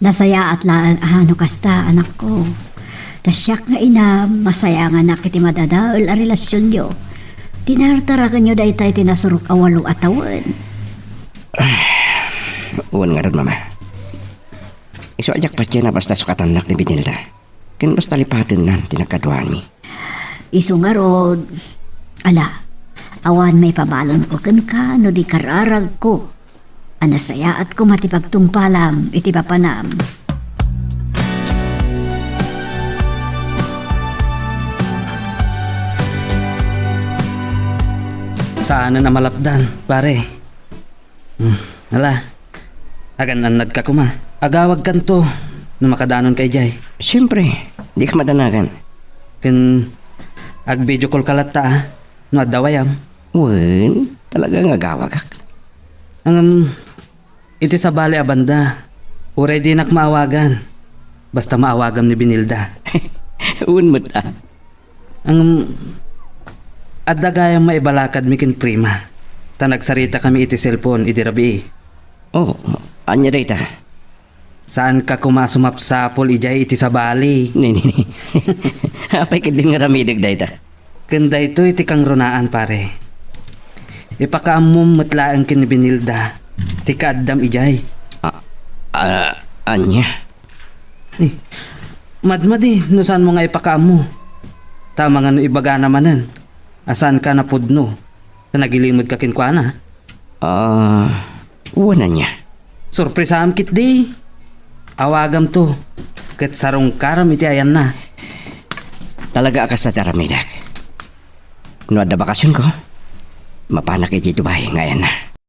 Nasayaat laeng a no kasta, anakko. Ta siak nga inam, masayanganak iti madadael a relasionyo. Tinartarakenyo dayta iti nasurok a walo a tawen. Wen ngarud, Mama. Isu a diak patien a basta sukatannak ni Benilda. Ken basta lipatennan ti nagkaduaanmi. Isu ngarud, ala, awan maipabalonko kenka no di kararagko a nasayaat koma ti pagtungpalam iti papanam. Saanen a malapdan, pare. Hmm, ala. Agan-annadka koma. Agawagkanto no makadanonka idiay. Siempre, dika madanagan. Ken ag-video call ka latta, a, no adda wayam. Wen, talaga nga agawagak. Ngem, iti sabali a banda, uray dinak maawagan. Basta maawagam ni Benilda. Wen met, a. Ngem, adda gayam maibalakadmi ken Prima, ta nagsaritakami iti cellphone idi rabii. Oh, ania dayta? Saanka koma a sumapsapul idiay iti sabali. Ni, ni, ni. Apay ketdin nga aramidek dayta? Ken daytoy ti kangrunaan, pare. Ipakaammom met laeng ken ni Benilda ti kaaddam idiay. A-, a-, ania? Eh, madmadi no saanmo nga ipakaammo. Ta amangan no ibagana manen a saanka napudno ta nagilimedka kenkuana. Ah, wen ania? Sorpresaam ketdi. Awagamto. ket sarungkarem iti ayanna. Talaga a kasta ti aramidek. No adda bakasionko, mapanak iti Dubai nga ayanna.